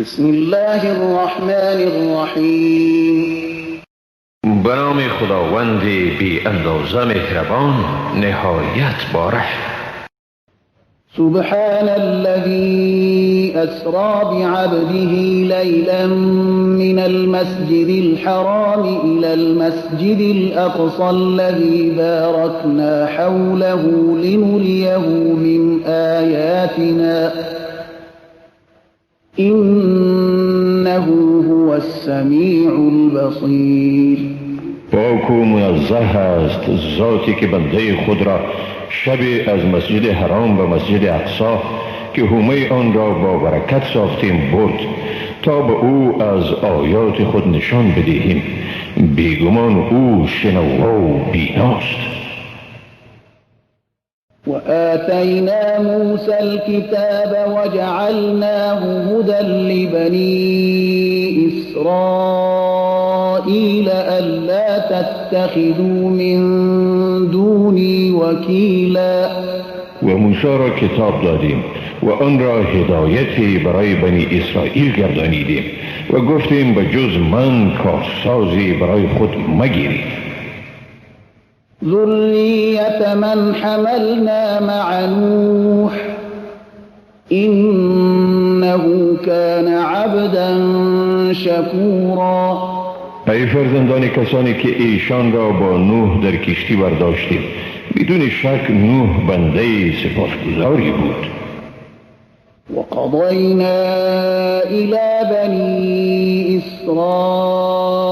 بسم الله الرحمن الرحیم. به نام خداوند بی اندازه مهربان، نهایت باره. سبحان الذي أسرى بعبده ليلا من المسجد الحرام إلى المسجد الأقصى الذي باركنا حوله لنريه من آياتنا إنه هو السميع البصير. پاک و منزه است ذاتی که بنده خود را شب از مسجد حرام به مسجد اقصا که حومه آن را با برکت ساختیم برد تا به او از آیات خود نشان بدهیم. بیگمان او شنوا و بیناست. وآتینا موسى الكتاب وجعلناه هدى لبني إسرائيل ألا تتخذوا من دوني وكيلا. و موسی را کتاب دادیم و آن را هدایتی برای بنی اسرائیل گردانیدیم و گفتیم به جز من کارسازی برای خود مگیرید. ذریة من حملنا مع نوح إنه كان عبدا شكورا. ای فرزندان کسانی که ایشان را با نوح در کشتی برداشتیم، بدون شک نوح بنده سپاسگزاری بود. وقضينا إلى بني إسرائيل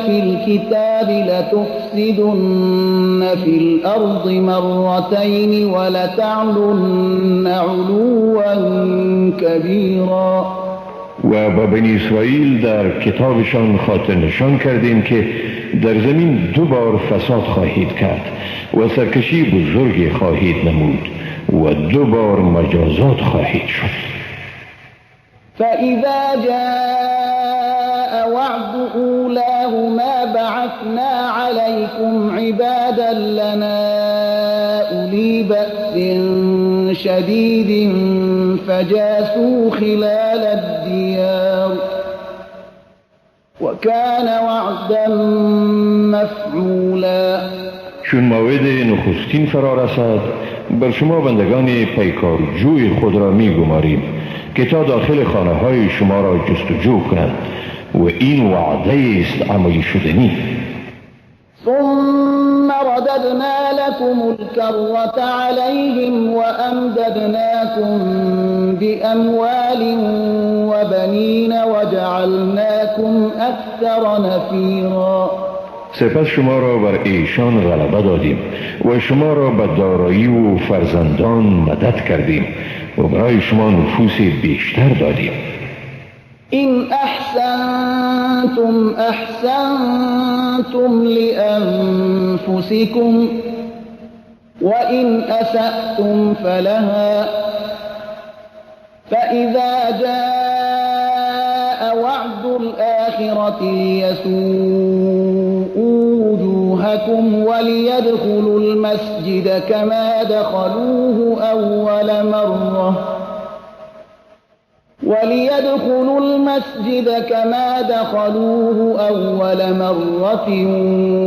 في الكتاب لتفسدن في الأرض مرتين ولتعلن علوا كبيرا. و با بنی اسرائیل در کتابشان خاطر نشان کردیم که در زمین دو بار فساد خواهید کرد و سرکشی بزرگی خواهید نمود و دو بار مجازات خواهید شد. فإذا جاء وعد أولاهما بعثنا عليكم عبادا لنا أولي بأس شديد فجاسوا خلال الديار وكان وعدا مفعولا. چون موعد نخستین فرا رسد بر شما بندگان پیکارجوی خود را می گماریم که تا داخل خانه های شما را جستجو کنند و این وعده است عملی شدنی. ثم رددنا لكم الكرة عليهم وأمددناكم بأموال وبنين وجعلناكم أكثر نفيرا. سپس شما را بر ایشان غلبه دادیم و شما را به دارایی و فرزندان مدد کردیم و برای شما نفوس بیشتر دادیم. إن أحسنتم أحسنتم لأنفسكم وإن أسأتم فلها فإذا جاء وعد الآخرة ليسوءوا وجوهكم وليدخلوا المسجد كما دخلوه أول مرة وليدخلوا المسجد كما دخلوه أول مرة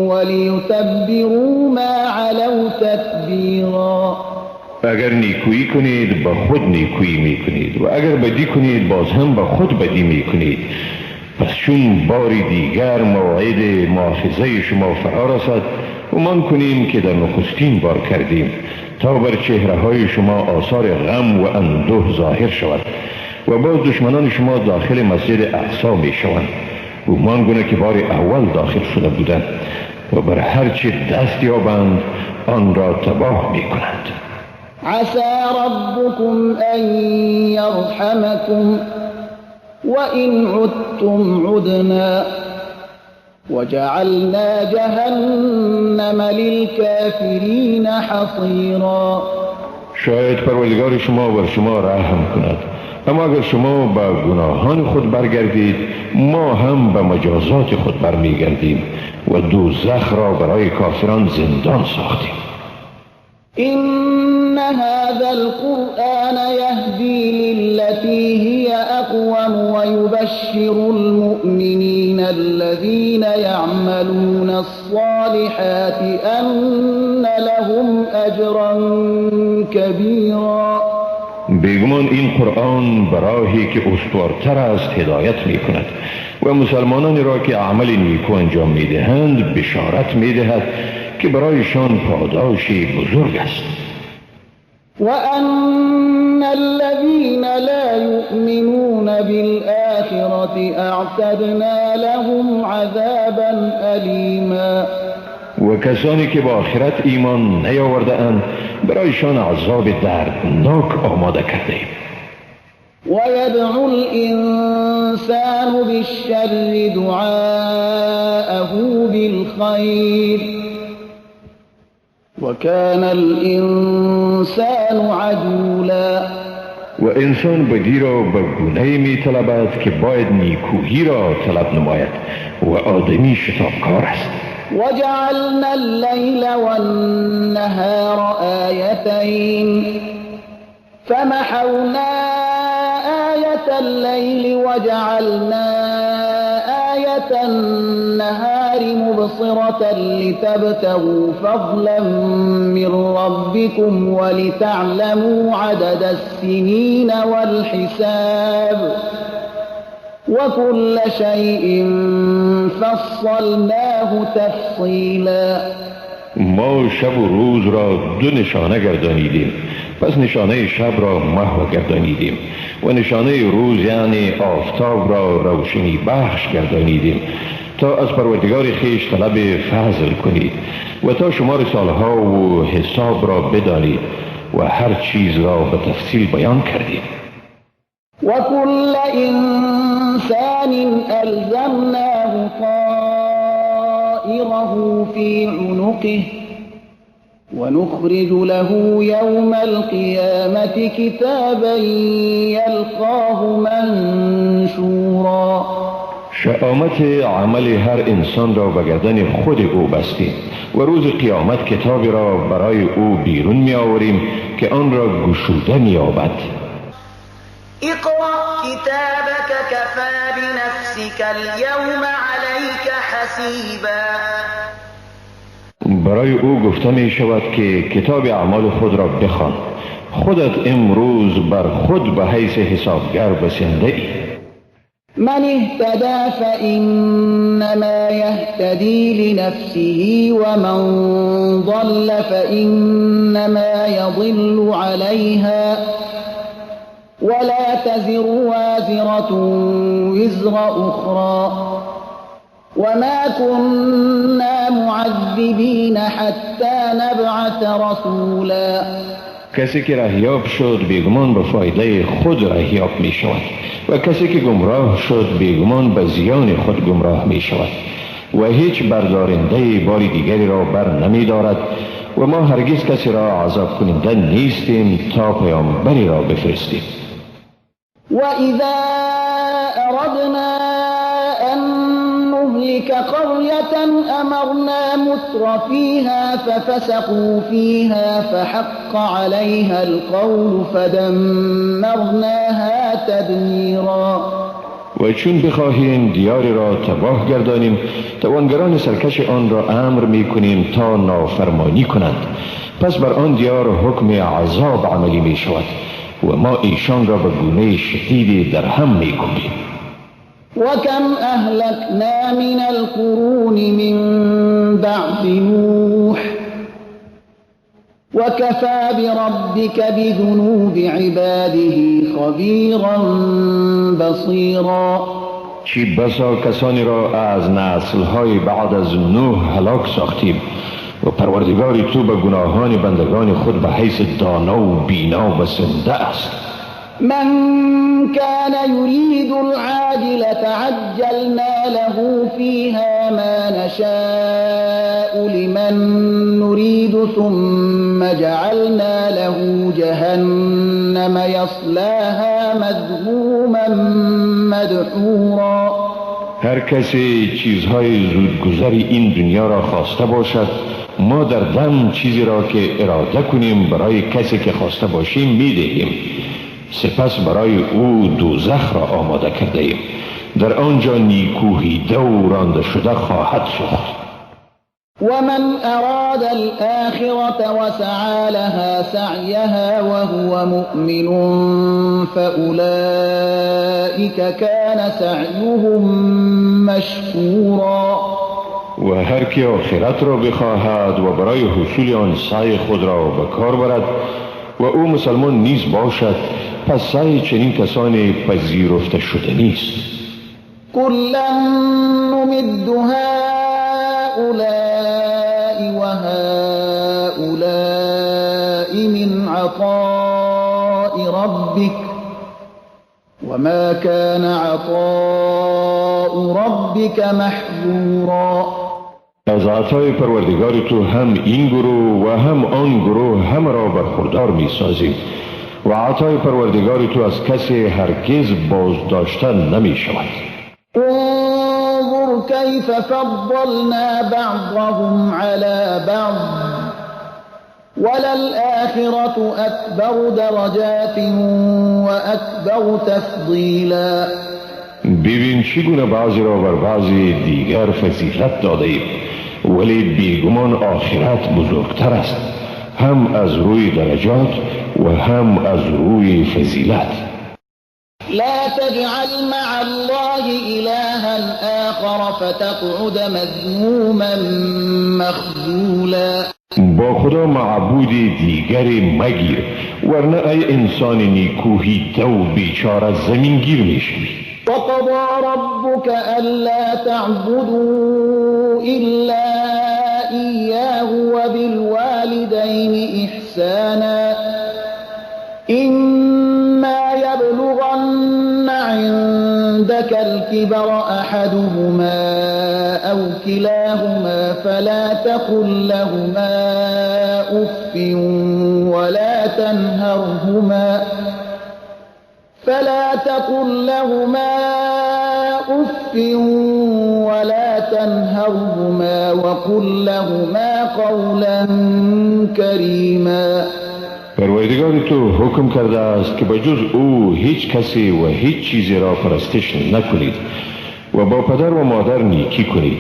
وليتبروا ما علوا تتبيرا. اگر نیکویی کنید با خود نیکویی میکنید و اگر بدی کنید باز هم با خود بدی میکنید. پس چون بار دیگر موعد مؤاخذه شما فرا رسد گمان کنیم که در نخستین بار کردیم تا بر چهره های شما آثار غم و اندوه ظاهر شود و باز دشمنان شما داخل مسجد اقصا می شوند، گمان گونه که بار اول داخل شده بودند و بر هر چه دست یابند آن را تباه می کنند. عسى ربكم أن يرحمكم وإن عدتم عدنا وجعلنا جهنم للكافرين حصيرا. شاید پروردگار شما بر شما رحم کند، اما اگر شما به گناهان خود برگردید ما هم به مجازات خود برمیگردیم و دوزخ را برای کافران زندان ساختیم. إن هذا القرآن يهدي للتي هي أقوم ويبشر المؤمنين الذين يعملون الصالحات أن لهم أجرا كبيرا. بیگمان این قرآن براهی که استوارتر است هدایت می کند و مسلمانان را که عمل نیکو انجام می دهند بشارت می دهد که برایشان پاداشی بزرگ است. وأن الذين لا يؤمنون بالآخرة أعتدنا لهم عذابا أليما. و کسانی که با آخرت ایمان نیاورده اند برایشان عذاب دردناک آماده کرده ایم. ويدعو الإنسان بالشر دعاءه بالخير وكان الإنسان عجولا. و انسان بدی را به گونه‌ای می طلبد که باید نیکویی را طلب نماید و آدمی شتابکار است. وجعلنا الليل والنهار آيتين فمحونا آية الليل وجعلنا آية النهار مبصرة لتبتغوا فضلا من ربكم ولتعلموا عدد السنين والحساب وكل شيء فصلناه تفصیلا. ما شب و روز را دو نشانه گردانیدیم، پس نشانه شب را محو گردانیدیم و نشانه روز یعنی آفتاب را روشنی بخش گردانیدیم تا از پروردگار خویش طلب فضل کنید و تا شمار سالها و حساب را بدانید و هر چیز را به تفصیل بیان کردیم. وكل إنسان ألزمناه طائره في عنقه ونخرج له يوم القيامة كتابا يلقاه منشورا. شآمت عمل هر انسان را به گردن خود او بستیم و روز قیامت کتابی را برای او بیرون می آوریم که آن را گشوده می یابد. اقرأ كتابك كفى بنفسك اليوم عليك حسیبا. برای او گفته می شود که کتاب اعمال خود را بخوان، خودت امروز بر خود به حیث حسابگر بسنده ای. من اهتدى فإنما يهتدي لنفسه ومن ضل فإنما يضل عليها ولا تزر وازرة وزر أخرى وما كنا معذبين حتى نبعث رسولا. کسی که رهیاب شد بیگمان به فایده خود رهیاب می شود و کسی که گمراه شد بیگمان به زیان خود گمراه می شود و هیچ بردارنده بار دیگری را بر نمی دارد و ما هرگز کسی را عذاب کننده نیستیم تا پیامبری را بفرستیم. و اذا اردنا ان نهلك قرية امرنا مترفيها ففسقوا فيها فحق عليها القول فدمرناها تدمیرا. و چون بخواهیم دیاری را تباه گردانیم توانگران سرکش آن را امر می کنیم تا نافرمانی کنند، پس بر آن دیار حکم عذاب عملی می شود و ما ایشان را به گونه شدیدی در هم می کوبیم. وکم اهلکنا من القرون من بعد نوح وكفى بربك بذنوب عباده خبيرا بصيرا. چی بسا کسانی را از نسل‌های بعد از نوح هلاک ساختیم و پروردگار تو به گناهان بندگان خود به حیث دانا و بینا بسنده است. من كان يريد العاجلة عجلنا له فيها ما نشاء لمن نريد ثم جعلنا له جهنم يصلاها مذموما مدحورا. هر کسی چیزهای زودگذر این دنیا را خواسته باشد ما در دم چیزی را که اراده کنیم برای کسی که خواسته باشیم میدهیم. سپس برای او دوزخ را آماده کرده ایم. در آنجا نیکوهیده و رانده شده خواهد سوخت. ومن أراد الآخرة وسعى لها سعيها وهو مؤمن فأولئك كان سعيهم مشكورا. و هر که آخرت را بخواهد و برای حصول آن سعی خود را به کار برد و او مسلمان نیز باشد، پس سعی چنین کسانی پذیرفته شده نیست. کلا نمد هؤلاء وهؤلاء من عطاء ربك وما كان عطاء ربك محظورا. از عطای پروردگار تو هم این گروه و هم آن گروه هم را برخوردار می سازیم و عطای پروردگار تو از کسی هرگز بازداشته نمی شود. انظر كيف فضلنا بعضهم على بعض وللآخرة أكبر درجات وأكبر تفضیلا. ببین چگونه بعضی را بر بعضی دیگر فضیلت داده ایم، ولی بیگمان آخرت بزرگتر است، هم از روی درجات و هم از روی فضیلت. لا تجعل مع الله إلها آخر فتقعد مذموما مخذولا. با خدا معبود دیگری مگیر، ورنه ای انسان نیکوهیده و بیچاره زمینگیر میشوی. وقضى ربك ألا تعبدوا إلا إياه وبالوالدين إحسانا إما يبلغن عندك الكبر أحدهما أو كلاهما فلا تقل لهما أف ولا تنهرهما وقل لهما قولا كريما. پروردگار تو حکم کرده است که به جز او هیچ کسی و هیچ چیزی را پرستش نکنید و با پدر و مادر نیکی کنید.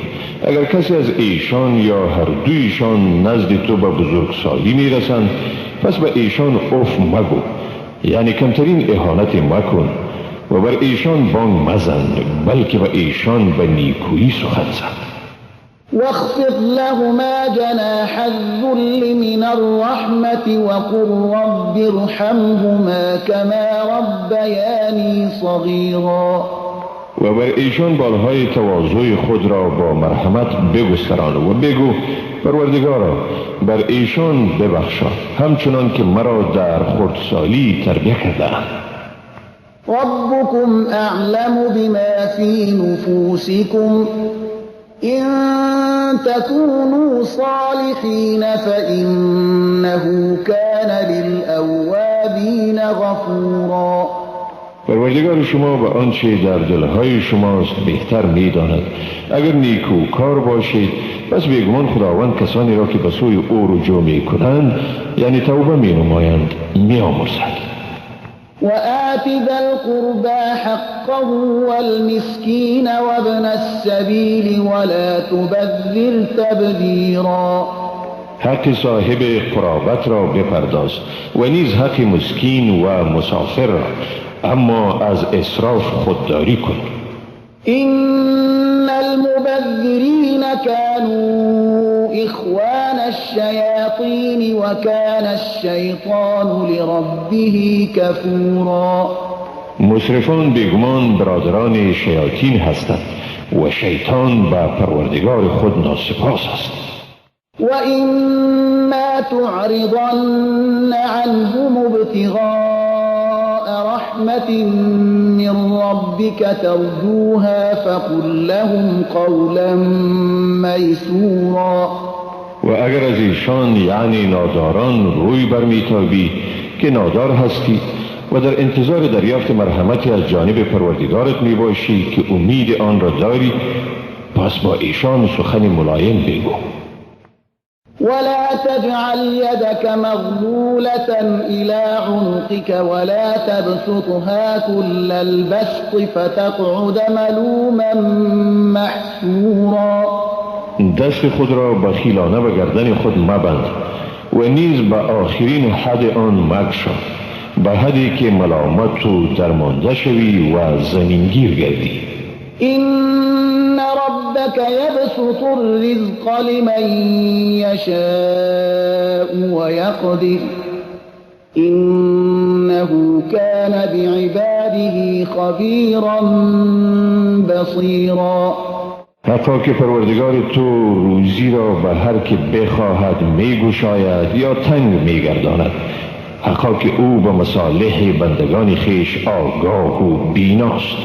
اگر کسی از ایشان یا هر دویشان نزد تو به بزرگسالی میرسند، پس به ایشان اف مگو، یعنی کمترین اهانت مکن و بر ایشان بانگ مزن، بلکه به ایشان به نیکویی سخن زن. واخفض لهما جناح الذل من الرحمة وقل رب ارحمهما كما ربياني صغيرا. و بر ایشان بالهای تواضع خود را با مرحمت بگستران و بگو پروردگارا بر ایشان ببخشا، همچنان که مرا در خردسالی تربیه کرده‌اند. ربكم اعلم بما في نفوسكم إن تكونوا صالحين فإنه كان للأوابين غفورا. پروردگار شما به آنچه در دلهای شماست بهتر می‌داند. اگر نیکوکار باشید پس بیگمان خداوند کسانی را که به سوی او رجوع می‌کنند، یعنی توبه می‌نمایند، می‌آمرزد. وآت ذا القربى حقه والمسكين وابن السبيل ولا تبذر تبذیرا. حق صاحب قرابت را بپرداز و نیز حق مسکین و مسافر را، اما از اسراف خودداری کن. إن المبذرین كانوا إخوان الشياطين وكان الشيطان لربه كفورا. مصرفان بیگمان برادران شیاطین هستند و شیطان به پروردگار خود ناسپاس است. وإما تعرضن عنهم ابتغاء رحمة من ربك ترجوها فقل لهم قولا میسورا. و اگر از ایشان یعنی ناداران روی برمیتابی که نادار هستی و در انتظار دریافت مرحمتی از جانب پروردگارت میباشی که امید آن را داری، پس با ایشان سخن ملایم بگو. ولا تجعل يدك مغلولة إلى عنقك ولا تبسطها كل البسط فتقعد ملوما محسورا. دست خود را بخیلانه به گردن خود مبند و نیز به آخرین حد آن مگشا، به حدی که ملامت و درمانده شوی و زمینگیر گردی. إن ربك يبسط الرزق لمن يشاء ويقدر إنه كان بعباده خبيرا بصيرا. حقا که پروردگار تو روزی را به هر که بخواهد میگشاید یا تنگ میگرداند. حقا که او به مصالح بندگان خویش آگاه و بیناست.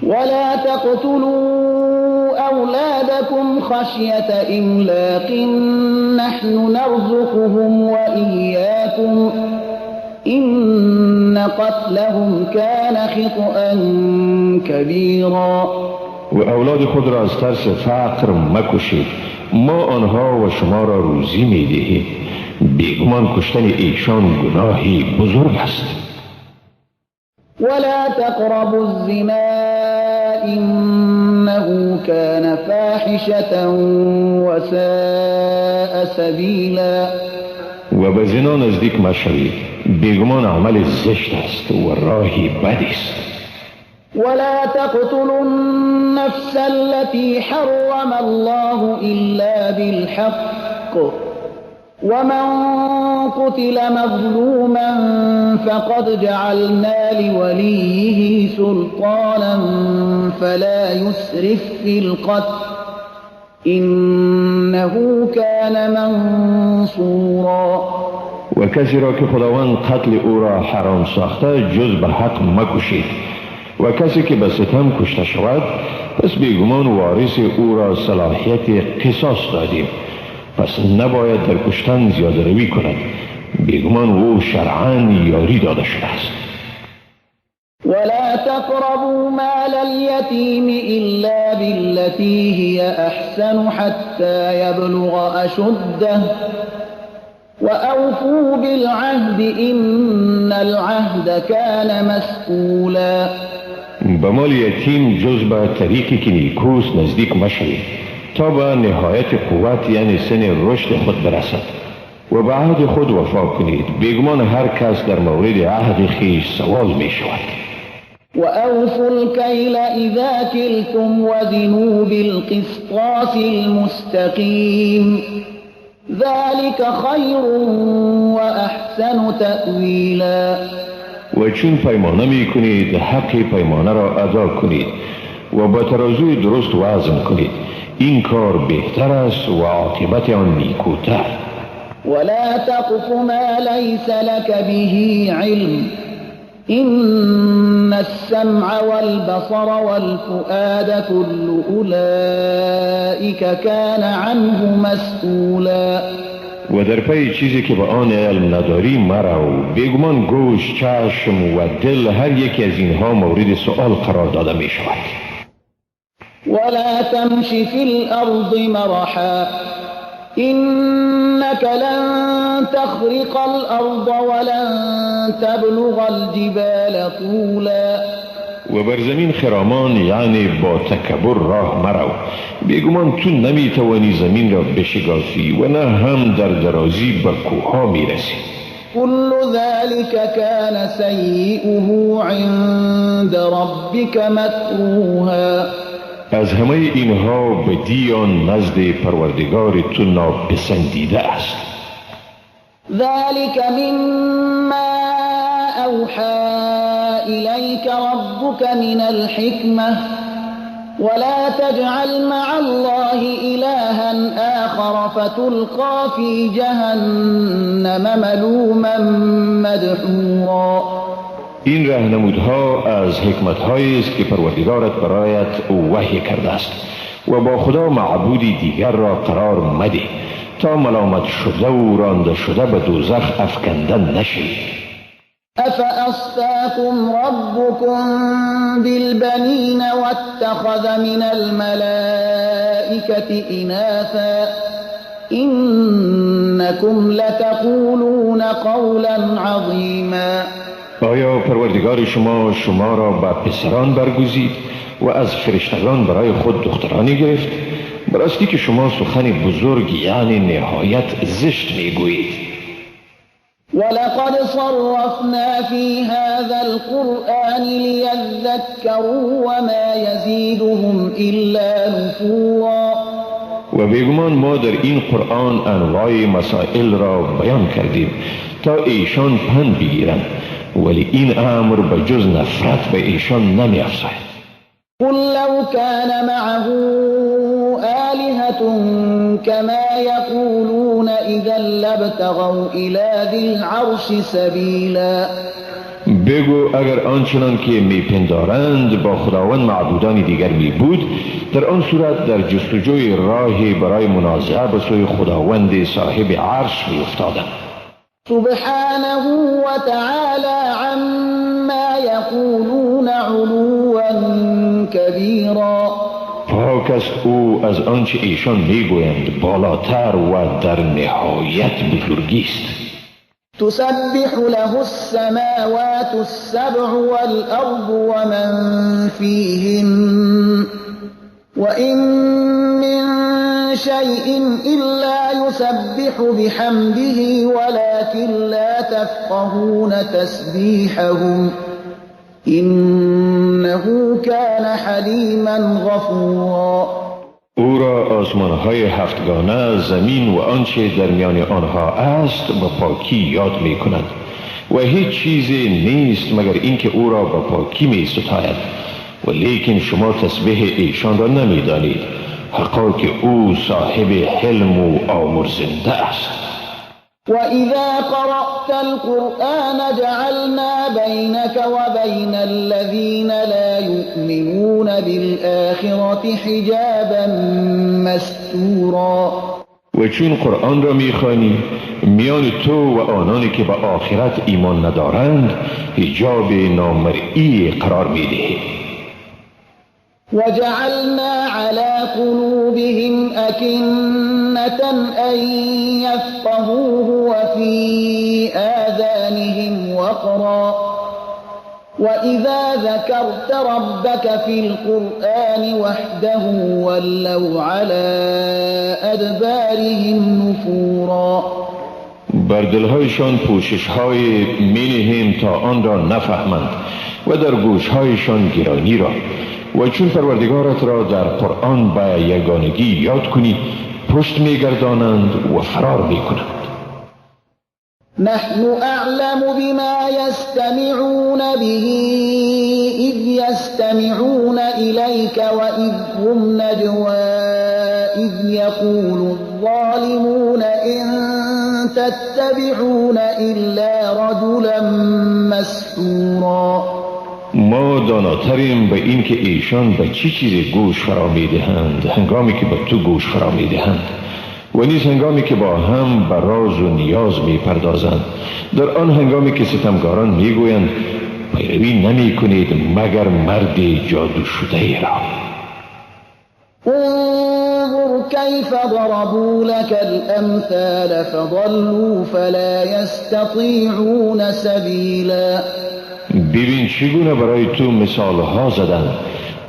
ولا تقتلوا أولادكم خشية إملاق نحن نرزقهم وإياكم إن قتلهم كان خطأ كبيرا. و اولاد خود را از ترس فقر مکشید، ما آنها و شما را روزی میدهیم. بیگمان کشتن ایشان گناهی بزرگ است. ولا تقربوا الزنا إنه كان فاحشة وساء سبیلا. و به زنا نزدیک مشوید، بیگمان عمل زشت است و راهی بد است. ولا تقتلوا النفس التي حرم الله إلا بالحق ومن قتل مظلوما فقد جعلنا لوليه سلطانا فلا يسرف في القتل إنه كان منصورا. و کسی را که خداوند قتل او را حرام ساخته جز به حق مکشید، و کسی که به ستم کشته شود پس بیگمان وارث او را صلاحیت قصاص دادیم، پس نباید در کشتن زیاده روی کند، بیگمان او شرعاً یاری داده شده است. ولا تقربوا مال اليتيم إلا بالتي هي أحسن حتى يبلغ أشده وأوفوا بالعهد إن العهد كان مسئولا. به مال یتیم جز به طریقی که نیکوست نزدیک مشوید تا به نهایت قوت یعنی سن رشد خود برسد، و به عهد خود وفا کنید، بیگمان هر کس در مورد عهد خویش سوال می شود. و اوفوا الکیل اذا کلتم وزنوا بالقسطاس المستقیم ذلك خیر و احسن تأویلا. و چون پیمانه می کنید حق پیمانه را ادا کنید و با ترازوی درست وزن کنید، این کار بهتر است و عاقبت آن نیکوتر. ولا تقف ما ليس لك به علم إن السمع والبصر والفؤاد كل أولئك كان عنه مسئولا. و در پی چیزی که به آن علم نداری مرو، بیگمان گوش، چشم و دل هر یکی از اینها مورد سؤال قرار داده می شود. ولا تمش في الأرض مرحا إنك لن تخرق الأرض ولن تبلغ الجبال طولا. و بر زمین خرامان یعنی با تکبر راه مرو، بیگمان تو نمیتوانی زمین را بشکافی و نه هم در درازی به کوهها میرسی. كل ذلك كان سيئه عند ربك مكروها. از همه اینها بدی آن نزد پروردگار تو ناپسندیده است. ذلك مما اوحى إليك ربك من الحكمة ولا تجعل مع الله إلها آخر فتلقى في جهنم ملوما مدحورا. این راهنمودها از حکمت‌هایی است که پروردگارت برایت وحی کرده است و با خدا معبودی دیگر را قرار مده تا ملامت شده و رانده شده به دوزخ افکنده نشوی. افاصطفاکم ربکم بالبنین واتخذ من الملائکة اناثا إنكم لتقولون قولا عظیما. آیا پروردگار شما شما را به پسران برگزید و از فرشتگان برای خود دخترانی گرفت؟ براستی که شما سخن بزرگ یعنی نهایت زشت میگویید. ولقد صرفنا في هذا القرآن ليذكروا وما يزيدهم إلا نفورا. و بیگمان ما در این قرآن انواع مسائل را بیان کردیم تا ایشان پند بگیرند، ولی این امر به جز نفرت به ایشان نمی افزاید. قل لو كان معه آلهة كما يقولون إذا لابتغوا إلى ذي العرش سبیلا. بگو اگر آنچنان که میپندارند با خداوند معبودان دیگر می بود، در آن صورت در جستجوی راهی برای منازعه به سوی خداوند صاحب عرش می افتادند. سبحانه وتعالى عما يقولون علوا كبيرا. پاک است او از آنچه ایشان میگویند، بالاتر و در نهایت بزرگی است. تسبح له السماوات السبع والأرض ومن فيهن وإن من شيء إلا يسبح بحمده ولكن لا تفقهون تسبيحهم إنه كان حليما غفورا. او را آسمانهای هفتگانه، زمین و آنچه در میان آنها است به پاکی یاد می کند و هیچ چیزی نیست مگر اینکه او را به پاکی می ستاید، و لیکن شما تسبیح ایشان را نمی دانید، حقا که او صاحب حلم و آمرزنده است. وَإِذَا قَرَأْتَ الْقُرْآنَ جَعَلْنَا بَيْنَكَ وَبَيْنَ الَّذِينَ لَا يُؤْمِنُونَ بِالْآخِرَةِ حِجَابًا مَسْتُورًا. و چون قرآن را می‌خوانی، میان تو و آنانی که به آخرت ایمان ندارند حجاب نامرئی قرار می‌دهی. وجعلنا على قلوبهم أكنة أن يفقهوه وفي آذانهم وقرا وإذا ذكرت ربك في القرآن وحده ولوا على أدبارهم نفورا. بر دلهایشان پوشش‌های می‌نهیم تا آن را نفهمند و در گوشهایشان گرانی را، و چون پروردگارت را در قرآن به یگانگی یاد کنی پشت می‌گردانند و فرار می‌کنند. نحن اعلم بما یستمعون به اذ یستمعون الیک و اذ هم نجوا اذ یقول الظالمون ان تتبعون الا رجلا مسحورا. ما داناتریم به این که ایشان به چی چیز گوش فرا میدهند هنگامی که به تو گوش فرا میدهند، و نیز هنگامی که با هم به راز و نیاز میپردازند، در آن هنگامی که ستمگاران میگویند پیروی نمی کنید مگر مرد جادو شده ای را. انظر کیف ضربوا لك الامثال فضلوا فلا یستطیعون سبیلا. ببین چگونه برای تو مثالها زدند،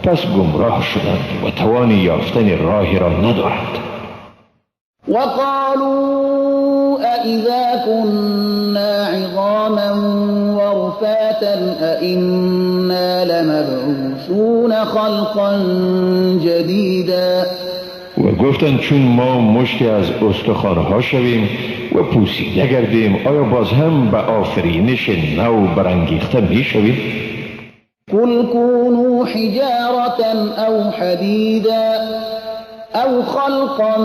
پس گمراه شدند و توان یافتن راهی را ندارند. وقالوا أإذا كنا عظاما ورفاتا أإنا لمبعوثون خلقا جديدا. و گفتند چون ما مشتی از استخوانها شویم و پوسیده گردیم، آیا باز هم به آفرینش نو برانگیخته می شویم؟ قل كونوا حجارة أو حديدا أو خلقا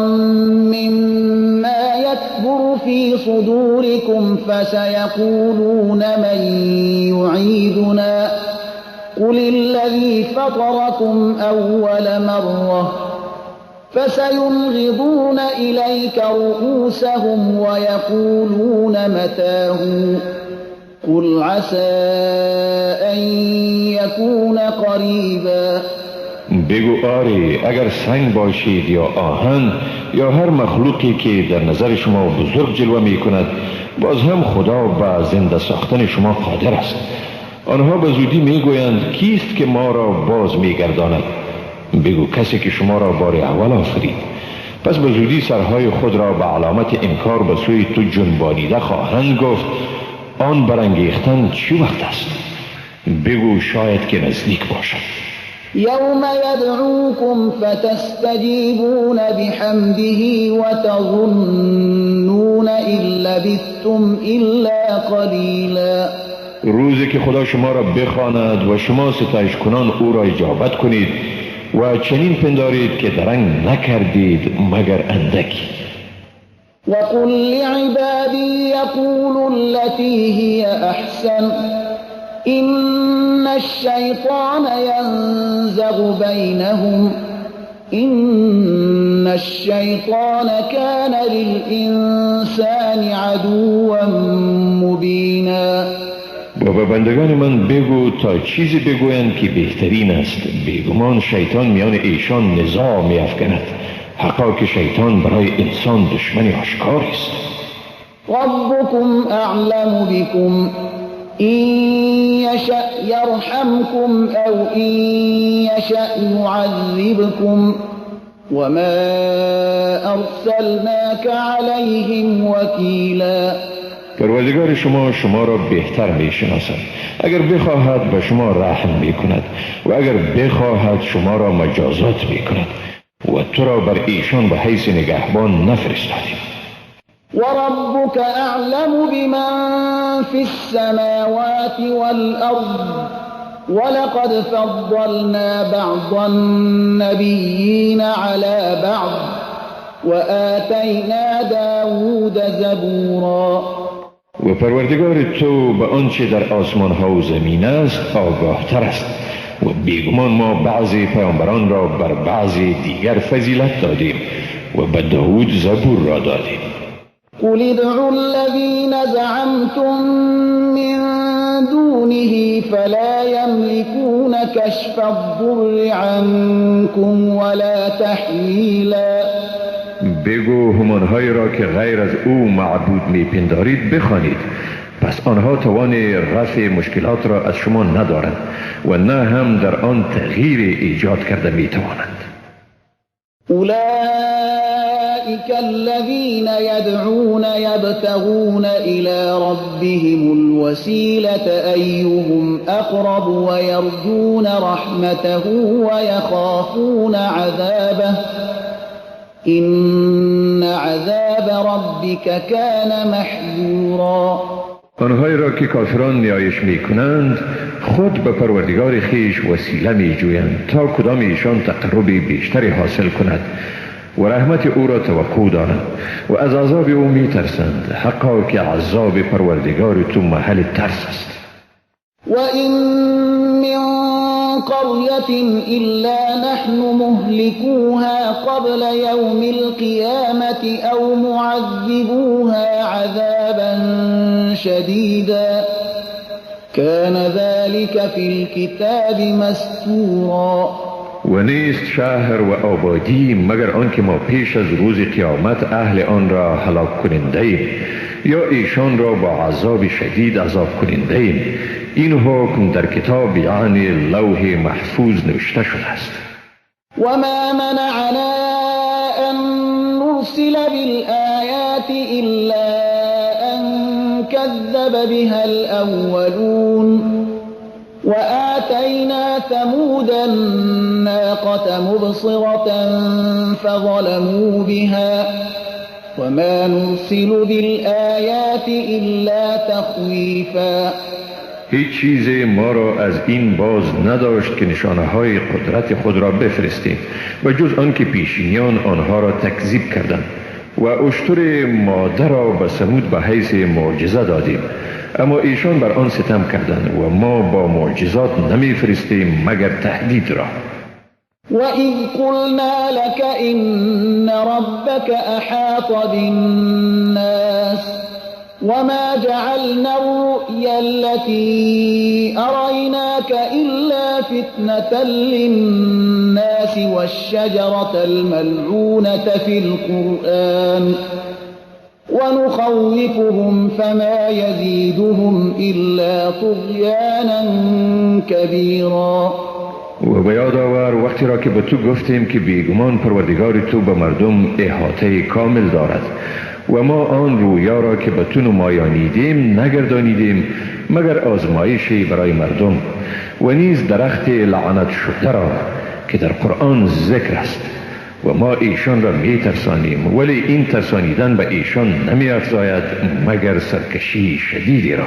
مما يكبر في صدوركم فسيقولون من يعيدنا قل الذي فطركم أول مرة فسينغضون إليك رؤوسهم ويقولون متاه قل عسى أن يكون قريبا. بگو آری، اگر سنگ باشید یا آهن یا هر مخلوقی که در نظر شما بزرگ جلوه می کند، باز هم خدا به زنده ساختن شما قادر است. آنها به زودی می گویند کیست که ما را باز می گرداند؟ بگو کسی که شما را بار اول آفرید. پس به زودی سرهای خود را به علامت انکار به سوی تو جنبانیده خواهند گفت آن برانگیختن چی وقت است؟ بگو شاید که نزدیک باشد. یوم یدعوکم فتستجیبون بحمده وتظنون ان لبثتم الا قلیلا. روزی که خدا شما را بخواند و شما ستایش کنان او را اجابت کنید و چنین پندارید که درنگ نکردید مگر اندکی. وقل لعبادی یقولوا التي هي احسن إن الشیطان ینزغ بینهم إن الشیطان کان للإنسان عدوا مبینا. و به بندگان من بگو تا چیزی بگویند که بهترین است. بیگمان شیطان میان ایشان نزاع می‌افکند. حقا که شیطان برای انسان دشمن آشکار است. ربکم اعلم بکم إن يشأ يرحمكم أو إن يشأ يعذبكم وما أرسلناك عليهم وكيلا. پروردگار شما شما را بهتر میشناسد. اگر بخواهد به شما رحم میکند و اگر بخواهد شما را مجازات میکند و تو را بر ایشان به حیث نگهبان نفرستادیم. وربك أعلم بمن في السماوات والأرض ولقد فضلنا بعض النبيين على بعض وآتينا داود زبورا. و پروردگار تو به آنچه در آسمان ها و زمین است آگاه تر است و بیگمان ما بعضی پیامبران را بر بعضی دیگر فضیلت دادیم و به داود زبور را دادیم. قل ادعوا الذين زعمتم من دونه فلا يملكون كشف الضر عنكم ولا تحویلا. بگو همانهایی را که غیر از او معبود میپندارید بخوانید، پس آنها توان رفع مشکلات را از شما ندارند و نه هم در آن تغییر ایجاد کرده میتوانند. أولئك الذين يدعون يبتغون إلى ربهم الوسيلة أيهم أقرب ويرجون رحمته ويخافون عذابه إن عذاب ربك كان محذورا. آنهایی را که کافران نیایش میکنند خود به پروردگار خویش وسیله میجویند تا کدام ایشان تقرب بیشتری حاصل کند و رحمت او را توقع دارند و از عذاب او میترسند. حقا که عذاب پروردگار تو محل ترس است. و این من قرية إلا نحن مهلكوها قبل يوم القيامة أو معذبوها عذابا شديدا كان ذلك في الكتاب مسطورا. و نیست شهر و آبادی مگر آنکه ما پیش از روز قیامت اهل آن را هلاک کننده ایم یا ایشان را با عذاب شدید عذاب کننده ایم. این حکم در کتاب یعنی لوح محفوظ نوشته شده است. و ما منعنا ان نرسل بالآیات الا ان كذب بها الاولون وآتينا ثمود الناقة مبصرة فظلموا بها وما نرسل بالآيات إلا تخويفا. هیچ چیز ما را از این باز نداشت که نشانه های قدرت خود را بفرستیم و جز آن که پیشینیان آنها را تکذیب کردند و اشتر ماده را به ثمود به حیث معجزه دادیم، اما ایشان بر آن ستم کردند و ما با معجزات نمیفرستیم مگر تهدید را. وَإِذْ قُلْنَا لَكَ إِنَّ رَبَّكَ أَحَاطَ بِالنَّاسِ وَمَا جَعَلْنَا الرُّؤْيَا الَّتِي أَرَيْنَاكَ إِلَّا فتنة للناس والشجرة الملعونة في القرآن ونخوفهم فما يزيدهم إلا طغيانا كبيرا. و به یاد آور وقتی را که به تو گفتیم که بیگمان پروردگار تو به مردم احاطه کامل دارد و ما آن رویا را که به تو نمایانیدیم نگردانیدیم مگر آزمایشی برای مردم، و نیز درخت لعنت شده را که در قرآن ذکر است و ما ایشان را می ترسانیم، ولی این ترسانیدن به ایشان نمی افزاید مگر سرکشی شدیدی را.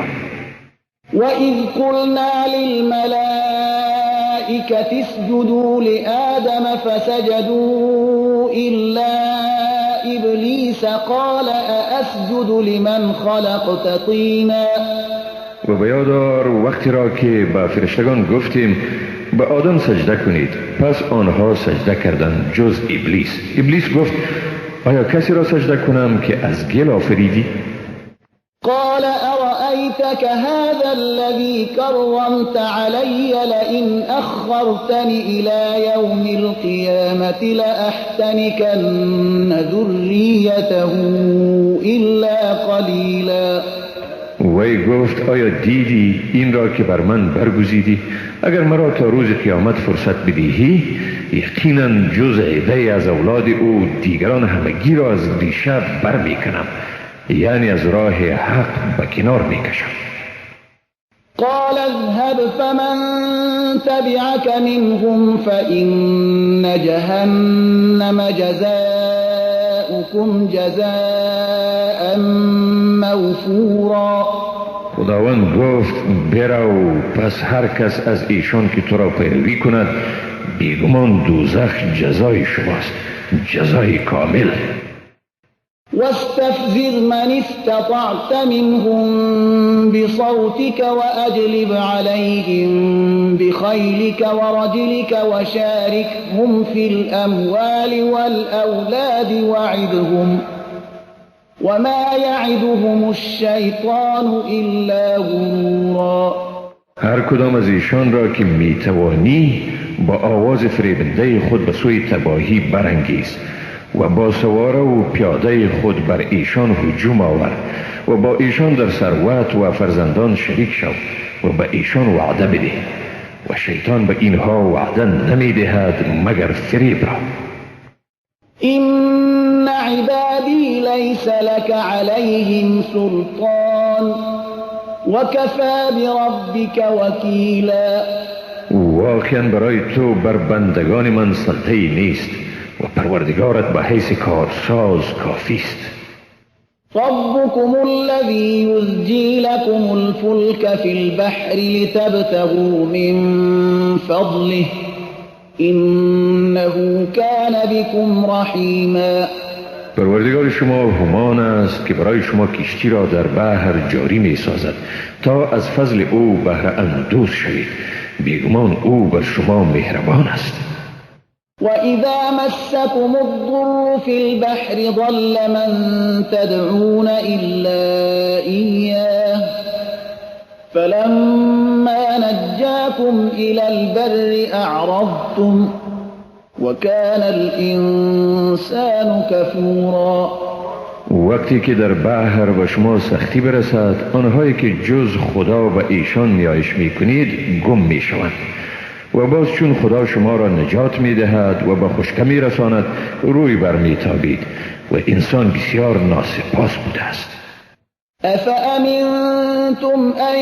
وَإِذْ قُلْنَا لِلْمَلَائِكَةِ اسْجُدُوا لِآدَمَ فَسَجَدُوا إِلَّا إِبْلِيسَ قَالَ أَأَسْجُدُ لِمَنْ خَلَقْتَ طِينًا. و به یاد آور وقتی را که به فرشتگان گفتیم به آدم سجده کنید، پس آنها سجده کردند جز ابلیس. ابلیس گفت آیا کسی را سجده کنم که از گل آفریدی؟ قال أرأيتك هذا الذي كرمت علي لئن أخرتني إلى يوم القيامة لأحتنكن ذريته إلا قليلا. وی گفت آیا دیدی این را که بر من برگزیدی؟ اگر مرا تا روز قیامت فرصت بدهی یقینا جز عده‌ای از اولاد او دیگران همگی را از ریشه برمیکنم، یعنی از راه حق به کنار میکشم. قال اذهب فمن تبعك منهم فإن جهنم جزاؤكم جزاء موفورا. خداوند گفت برو، پس هر کس از ایشان که تو را پیروی کند بیگمان دوزخ جزای شماست، جزای کامل. واستفزز من استطعت منهم بصوتك وأجلب عليهم بخيلك ورجلك وشاركهم في الأموال والأولاد وعدهم وما يعدهم الشيطان إلا غرورا. هر کدام از ایشان را که میتوانی با آواز فریبنده خود به سوی تباهی برانگیز و با سواره و پیاده خود بر ایشان هجوم آور و با ایشان در ثروت و فرزندان شریک شو و به ایشان وعده بده، و شیطان به اینها وعده نمیدهد مگر فریب را. إن عبادی لیس لك علیهم سلطان وکفی بربک وکیلا. واقعا برای تو بر بندگان من سلطه‌ای نیست و پروردگارت به حیث کارساز کافی است. ربكم الذي يزجي لكم الفلك في البحر لتبتغوا من فضله إنه كان بكم رحیما. پروردگار شما همان است که برای شما کشتی را در بحر جاری می سازد تا از فضل او بهره اندوز شوید، بیگمان او بر شما مهربان است. وَإِذَا مَسَّكُمُ الضُّرُّ فِي الْبَحْرِ ضَلَّ مَن تَدْعُونَ إِلَّا إِيَّاهُ فَلَمَّا نَجَّاكُمْ إِلَى الْبَرِّ أَعْرَضْتُمْ وَكَانَ الْإِنسَانُ كَفُورًا. وقتی که در بحر به شما سختی برسد، آنهایی که جز خدا و ایشان نیایش می‌کنید گم می‌شوند، و باز چون خدا شما را نجات می دهد و به خشکه می رساند روی بر می تابید، و انسان بسیار ناسپاس بوده است. أفأمنتم أن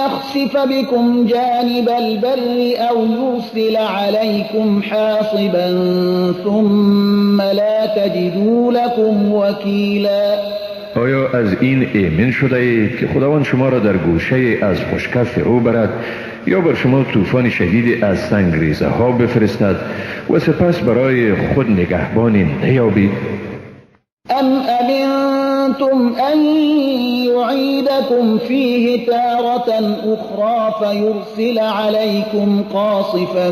يخسف بكم جانب البر أو يرسل عليكم حاصبا ثم لا تجدوا لكم وكيلا. آیا از این ایمن شده اید که خداوند شما را در گوشه از خشکه فرو برد یا بر شما طوفان شدید از سنگریزه ها بفرستد و سپس برای خود نگهبانی نیابید؟ ام امنتم ان يعيدكم فيه تارة أخرى فيرسل عليكم قاصفا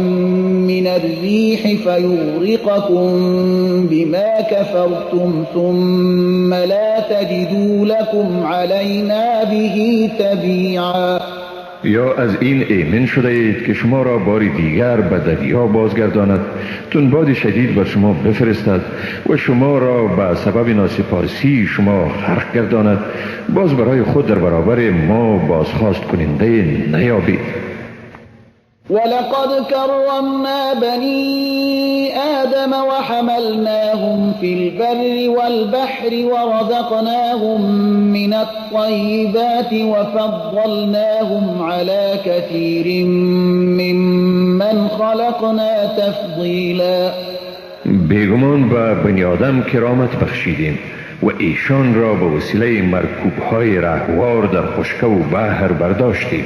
من الريح فيغرقكم بما كفرتم ثم لا تجدوا لكم علينا به تبيعا. یا از این ایمن شده اید که شما را بار دیگر به دریا بازگرداند، تندباد شدید بر شما بفرستد و شما را به سبب ناسپاسی شما غرق گرداند، باز برای خود در برابر ما بازخواست کننده نیابید. ولقد كرمنا بني آدم وحملناهم في البر والبحر ورزقناهم من الطيبات وفضلناهم على كثير ممن خلقنا تفضیلا. بیگمان به بنی آدم کرامت بخشیدیم و ایشان را به وسیله مرکوب‌های رهوار در خشکه و بحر برداشتیم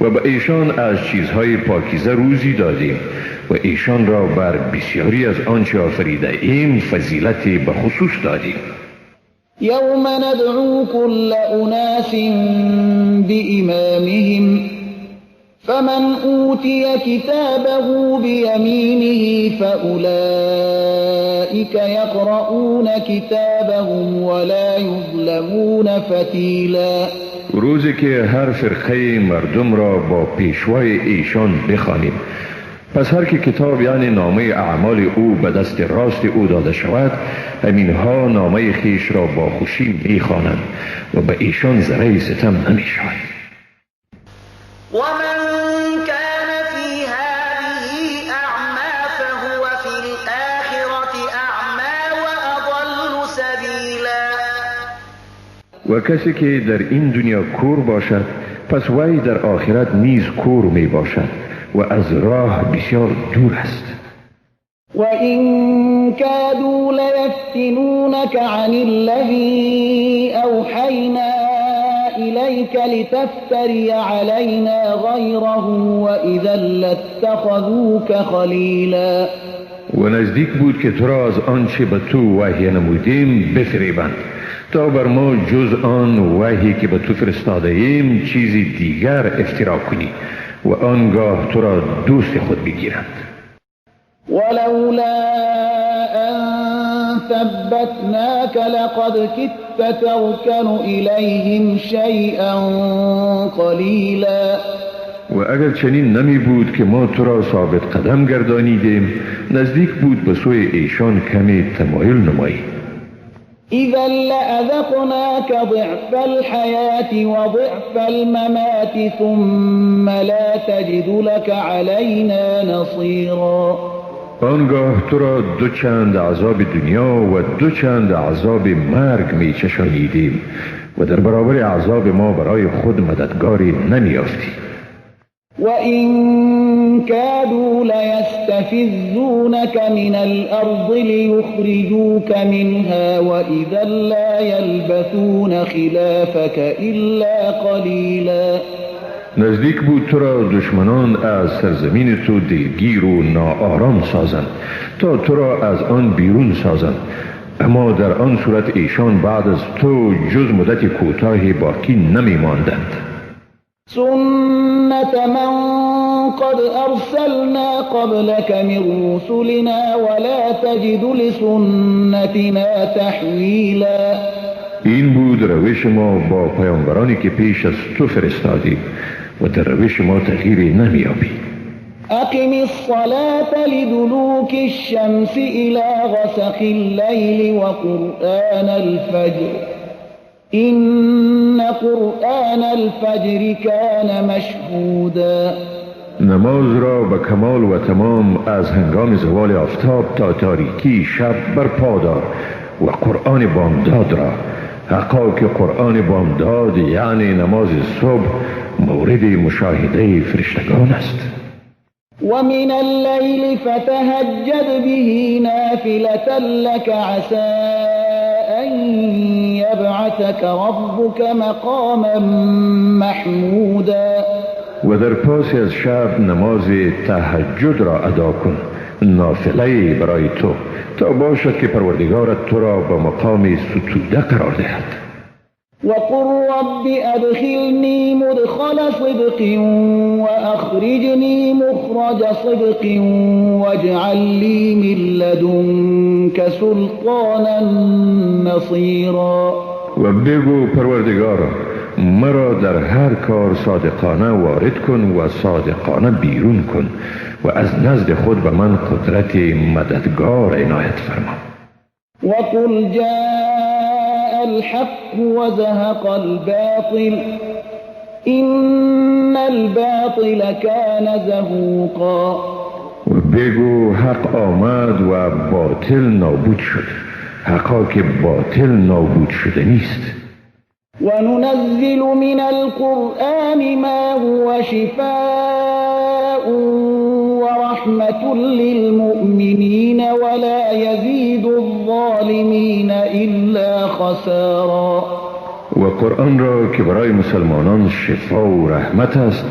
و به ایشان از چیزهای پاکیزه روزی دادیم و ایشان را بر بسیاری از آنچه آفریده ایم فضیلت به خصوص دادیم. یوم ندعو كل اناس بإمامهم فمن اوتی کتابه بیمینه فأولئک یقرؤون کتابهم ولا یظلمون فتیلا. روزی که هر فرقه مردم را با پیشوای ایشان بخوانیم، پس هر که کتاب یعنی نامه اعمال او به دست راست او داده شود، همینها نامه خیش را با خوشی میخوانند و به ایشان ذره ستم نمیشود. ومن كان في هذه أعمى فهو في الآخرة أعمى وأضل سبيلا. و کسی که در این دنیا کور باشد، پس وی در آخرت نیز کور می باشد و از راه بسیار دور است. و این کادوا لیفتنونک عن الذی اوحینا الیک لتفتری علینا غیره و اذا لاتخذوک خلیلا. و نزدیک بود که تو را از آنچه به تو وحی نمودیم بفریبند تا بر ما جز آن وحی که به تو فرستاده ایم چیزی دیگر افترا کنی و آنگاه تو را دوست خود بگیرند. ولولا ان ثبتناک لقد كدت ترکن الیهم شیئا قلیلا. و اگر چنین نمی بود که ما تو را ثابت قدم گردانیدیم، نزدیک بود به سوی ایشان کمی تمایل نمایی. إذا لأذقناك ضعف الحياة وضعف الممات ثم لا تجد لك علينا نصيرا. آنگاه تو را دو چند عذاب دنیا و دو چند عذاب مرگ می چشانیدیم و در برابر عذاب ما برای خود مددگاری نمیافتی. وَإِن كَادُوا لَيَسْتَفِزُّونَكَ مِنَ الْأَرْضِ لِيُخْرِجُوكَ مِنْهَا وَإِذًا لَا يَلْبَثُونَ خِلَافَكَ إِلَّا قَلِيلًا. نزدیک بود تو را دشمنان از سرزمین تو دلگیر و ناآرام سازند تا تو را از آن بیرون سازند، اما در آن صورت ایشان بعد از تو جز مدت کوتاهی باقی نمی ماندند. سنة من قد أرسلنا قبلك من رسلنا ولا تجد لسنتنا تحویلا. این بود روش ما با پیامبرانی که پیش از تو فرستادیم و در روش ما تغییری نمیابی. اقم الصلاة لدلوك الشمس إلى غسق الليل وقرآن الفجر إن قرآن الفجر كان مشهودا. نماز را به کمال و تمام از هنگام زوال آفتاب تا تاریکی شب برپا دار و قرآن بامداد را، حقا که قرآن بامداد یعنی نماز صبح مورد مشاهده فرشتگان است. ومن الليل فتهجد به نافلة لك عسى أن يبعثك ربك مقاما محمودا. و در پاس از شب نماز تهجد را ادا کن، نافله برای تو، تا باشد که پروردگارت تو را به مقام ستوده قرار دهد. وقل رب ادخلنی مدخل صدق واخرجنی مخرج صدق واجعل لی من لدنک سلطانا نصیرا. و بگو پروردگارا مرا در هر کار صادقانه وارد کن و صادقانه بیرون کن و از نزد خود به من قدرت مددگار عنایت فرما. وقل جاء الحق وزهق الباطل إن الباطل كان زهوقا. بگو حق آمد و باطل نابود شد، حقا که باطل نابود شده نیست. وننزل من القرآن ما هو شفاء ورحمة للمؤمنين ولا يزيد الظالمين إلا خسارا. و قرآن را که برای مسلمانان شفا و رحمت است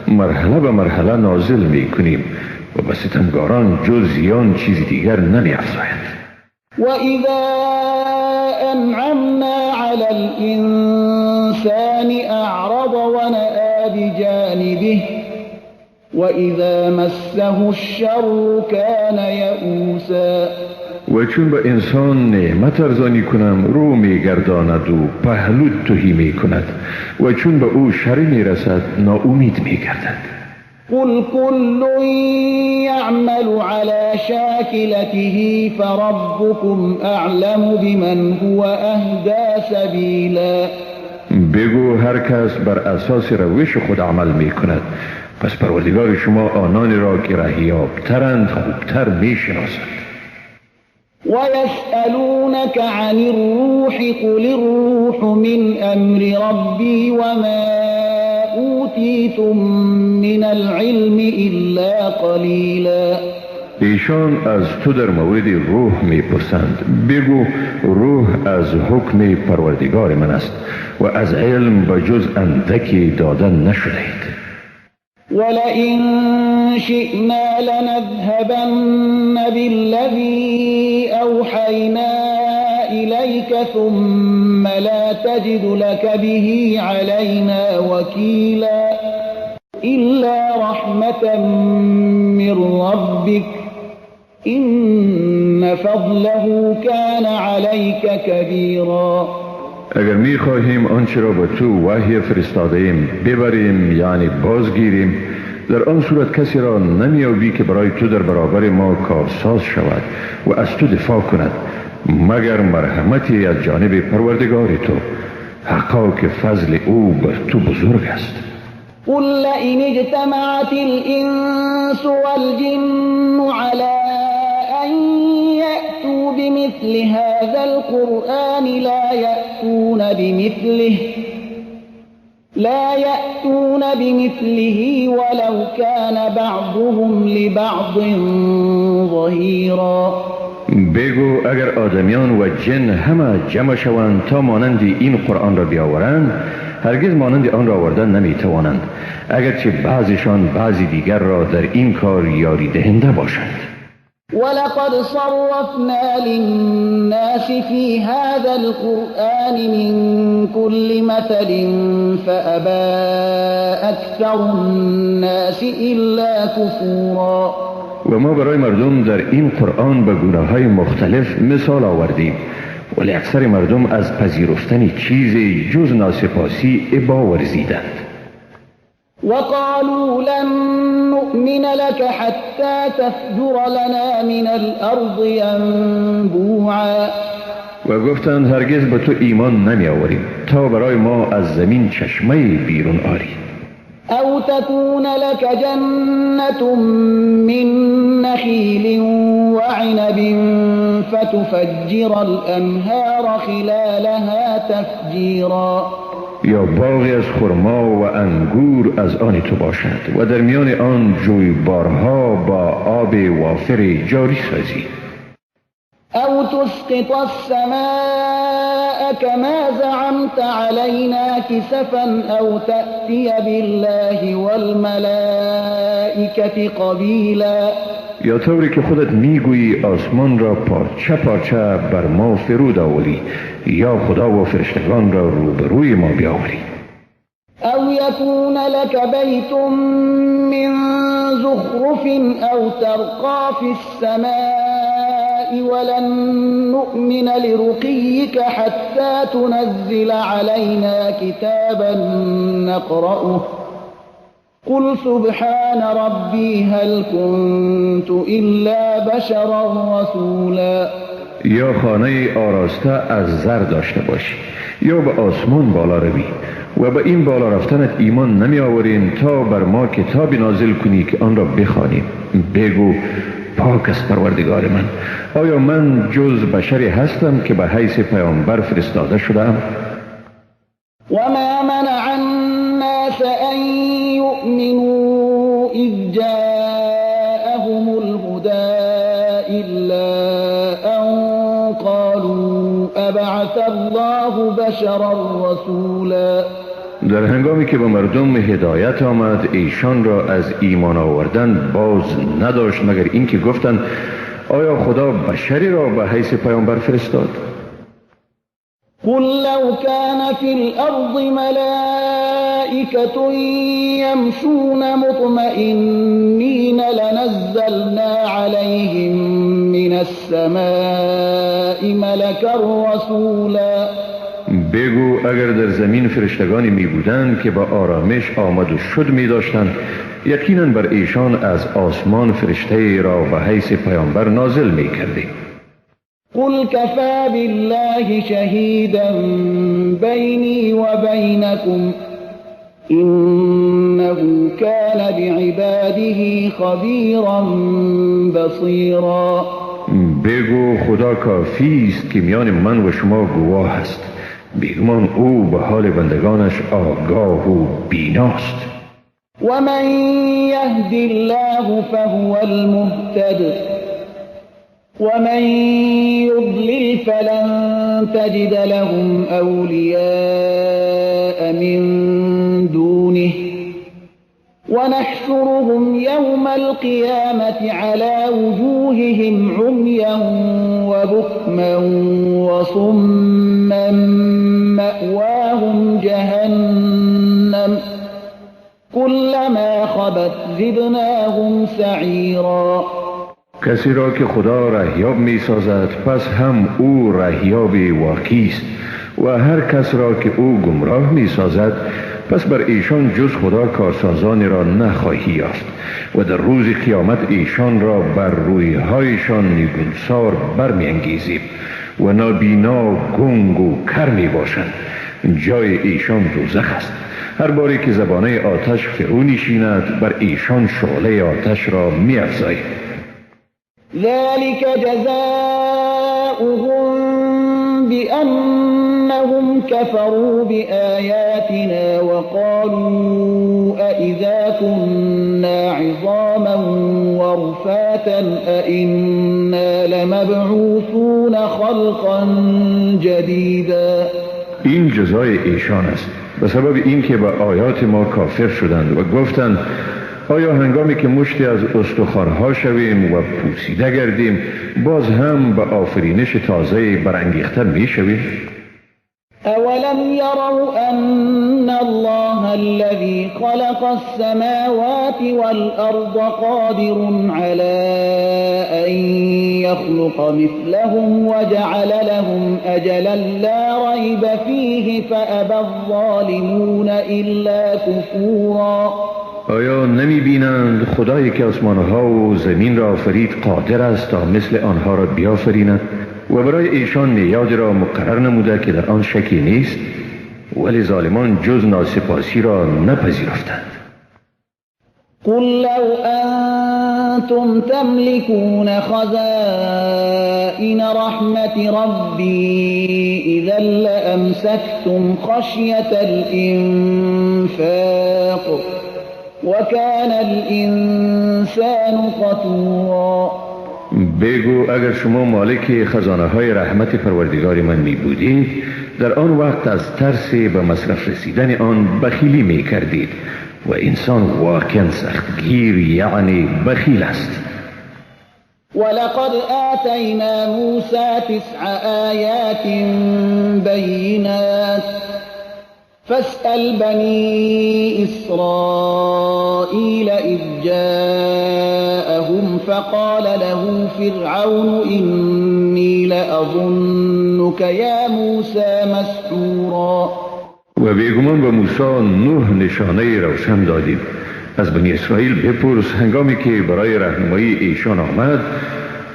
مرحله به مرحله نازل می کنیم و به ستمگاران جز زیان چیز دیگر نمی افزاید. وإذا أنعمنا على الإنسان أعرض ونأى بجانبه وإذا مسه الشر كان يئوسا. و چون به انسان نعمت ارزانی کنم رو میگرداند و پهلو تهی میکند و چون به او شر میرسد ناامید میگردد. قل كل يعمل على شاكلته فربكم أعلم بمن هو أهدى سبيلا. بگو هر کس بر اساس روش خود عمل میکند، پس پروردگار شما آنانی را که رهیابترند خوبتر میشناسد. ويسألونك عن الروح قل الروح من أمر ربي وما أوتيتم من العلم إلا قليلا. ایشان از تو در مورد روح میپرسند، بگو روح از حکم پروردگار من است و از علم به جز اندکی دادن نشده اید. ولئن شئنا لنذهبن بالذي أوحينا إليك ثم لا تجد لك به علينا وكيلا إلا رحمة من ربك إن فضله كان عليك كبيرا. اگر می خواهیم آنچه را به تو وحی فرستاده ایم ببریم، یعنی بازگیریم، در آن صورت کسی را نمیابی که برای تو در برابر ما کارساز شود و از تو دفاع کند، مگر مرحمتی از جانب پروردگار تو، حقا که فضل او بر تو بزرگ است. قل لئن اجتمعت الانس والجن على أن يأتوا بمثل هذا القرآن لا يأتون بمثله ولو كان بعضهم لبعض ظهيرا. بگو اگر آدمیان و جن همه جمع شوند تا مانند این قرآن را بیاورند، هرگز مانند آن را آوردن نمیتوانند، اگرچه بعضیشان بعضی دیگر را در این کار یاری دهنده باشند. ولقد صرفنا للناس في هذا القرآن من كل مثل فأبى أكثر الناس إلا كفورا. و ما برای مردم در این قرآن به گونه‌های مختلف مثال آوردیم، ولی اکثر مردم از پذیرفتن چیزی جز ناسپاسی ابا ورزیدند. وقالوا لن نؤمن لك حتى تفجر لنا من الأرض ينبوعا. و گفتند هرگز به تو ایمان نمی آوریم تا برای ما از زمین چشمه بیرون آری. أو تكون لك جنة من نخيل وعنب فتفجر الأنهار خلالها تفجيرا. یا باغی از خرما و انگور از آن تو باشد و در میان آن جویبارها با آب وافر جاری سازی. او تسقط السماء كما زعمت علينا كسفا او تأتي بالله والملائكة قبيلا. یا طوری که خودت میگویی آسمان را پارچه پارچه بر ما فرود آوری، یا خدا و فرشتگان را روبروی ما بیاوری. او یکون لك بیت من زخرف او ترقى في السماء ولن نؤمن لرقيك حتى تنزل علينا كتابا نقرأه قل سبحان ربي هل كنت إلا بشرا رسولا. یا خانه آراسته از زر داشته باشی یا به آسمان بالا روی و به این بالا رفتنت ایمان نمی آوریم تا بر ما کتاب نازل کنی که آن را بخوانیم. بگو پاک است پروردگار من، آیا من جز بشری هستم که به حیث پیامبر فرستاده شدم؟ و ما منع الناس ان یؤمنوا اذ جاءهم الهدى الا ان قالوا ابعث الله بشرا رسولا. در هنگامی که به مردم هدایت آمد ایشان را از ایمان آوردن باز نداشت مگر اینکه گفتند آیا خدا بشری را به حیث پیامبر فرستاد؟ قل لو كان في الأرض ملائكة يمشون مطمئنين لنزلنا عليهم من السماء ملكا رسولا. بگو اگر در زمین فرشتگانی می بودند که با آرامش آمد و شد می داشتند یقینا بر ایشان از آسمان فرشته را به حیث پیامبر نازل می کردیم. قل كفى بالله شهيدا بيني وبينكم إنه كان بعباده خبيرا بصيرا. بگو خدا کافی است که میان من و شما گواه است، بیگمان او به حال بندگانش آگاه و بیناست. ومن يهد الله فهو المهتد ومن يضلل فلن تجد لهم أولياء من دونه ونحشرهم يوم القيامة على وجوههم عميا وبكما وصما مأواهم جهنم كلما خبت زدناهم سعيرا. کسی را که خدا رهیاب می سازد پس هم او رهیاب واقعی است و هر کس را که او گمراه می سازد پس بر ایشان جز خدا کارسازانی را نخواهی یافت و در روز قیامت ایشان را بر رویهایشان نگونسار برمی انگیزیم و نابینا گنگ و کر می باشند. جای ایشان دوزخ است. هر باری که زبانه آتش فرو نشیند بر ایشان شعله آتش را می افزاییم. ذلك جزاؤهم بأنهم كفروا بآياتنا وقالوا أئذا كنا عظاما ورفاتا أئنا لمبعوثون خلقا جديدا. این جزای ایشان است به سبب اینکه به آیات ما کافر شدند و گفتند آیا هنگامی که مشتی از استخوان‌ها شویم و پوسیده گردیم باز هم به آفرینش تازه برانگیخته میشویم؟ اولم یروا ان الله الذی خلق السماوات والارض قادر على ان يخلق مثلهم وجعل لهم اجلا لا ریب فیه فابى الظالمون الا کفورا. آیا نمی بینند خدایی که آسمانها و زمین را آفرید قادر است تا مثل آنها را بیافریند و برای ایشان میعاد را مقرر نموده که در آن شکی نیست، ولی ظالمان جز ناسپاسی را نپذیرفتند. قل لو أنتم تملكون خزائن رحمة ربي إذا لأمسكتم خشية الإنفاق وكان الإنسان قتورا. بگو اگر شما مالک خزانه های رحمت پروردگار من می بودید در آن وقت از ترس به مصرف رسیدن آن بخیلی می کردید و انسان واقعا سختگیر یعنی بخیل است. ولقد آتینا موسى 9 آیات بینات فاسأل بني إسرائيل إذ جاءهم فقال له فرعون إني لأظنك يا موسى مسحورا. و بیگمان به موسی 9 نشانه روشن دادیم. از بنی اسرائیل بپرس هنگامی که برای راهنمایی ایشان آمد،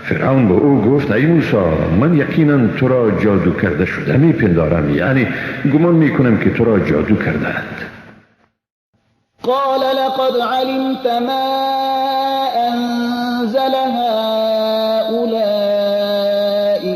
فرعون به او گفت ای موسی، من یقینا تو را جادو کرده شده می پندارم، یعنی گمان می کنم که تو را جادو کردند. قال لقد علمت ما انزل هؤلاء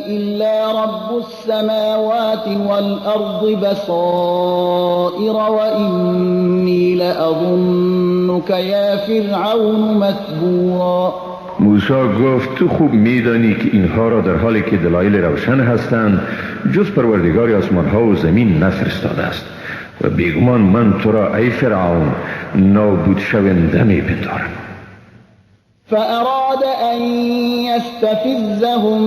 الا رب السماوات والارض بصائر واني لاظنك يا فرعون مثبورا. موسی گفت تو خوب میدانی که اینها را در حالی که دلایل روشن هستند جز پروردگار آسمان ها و زمین نفرستاده است و بیگمان من تو را ای فرعون نابود شونده میپندارم. فأراد أن يستفزهم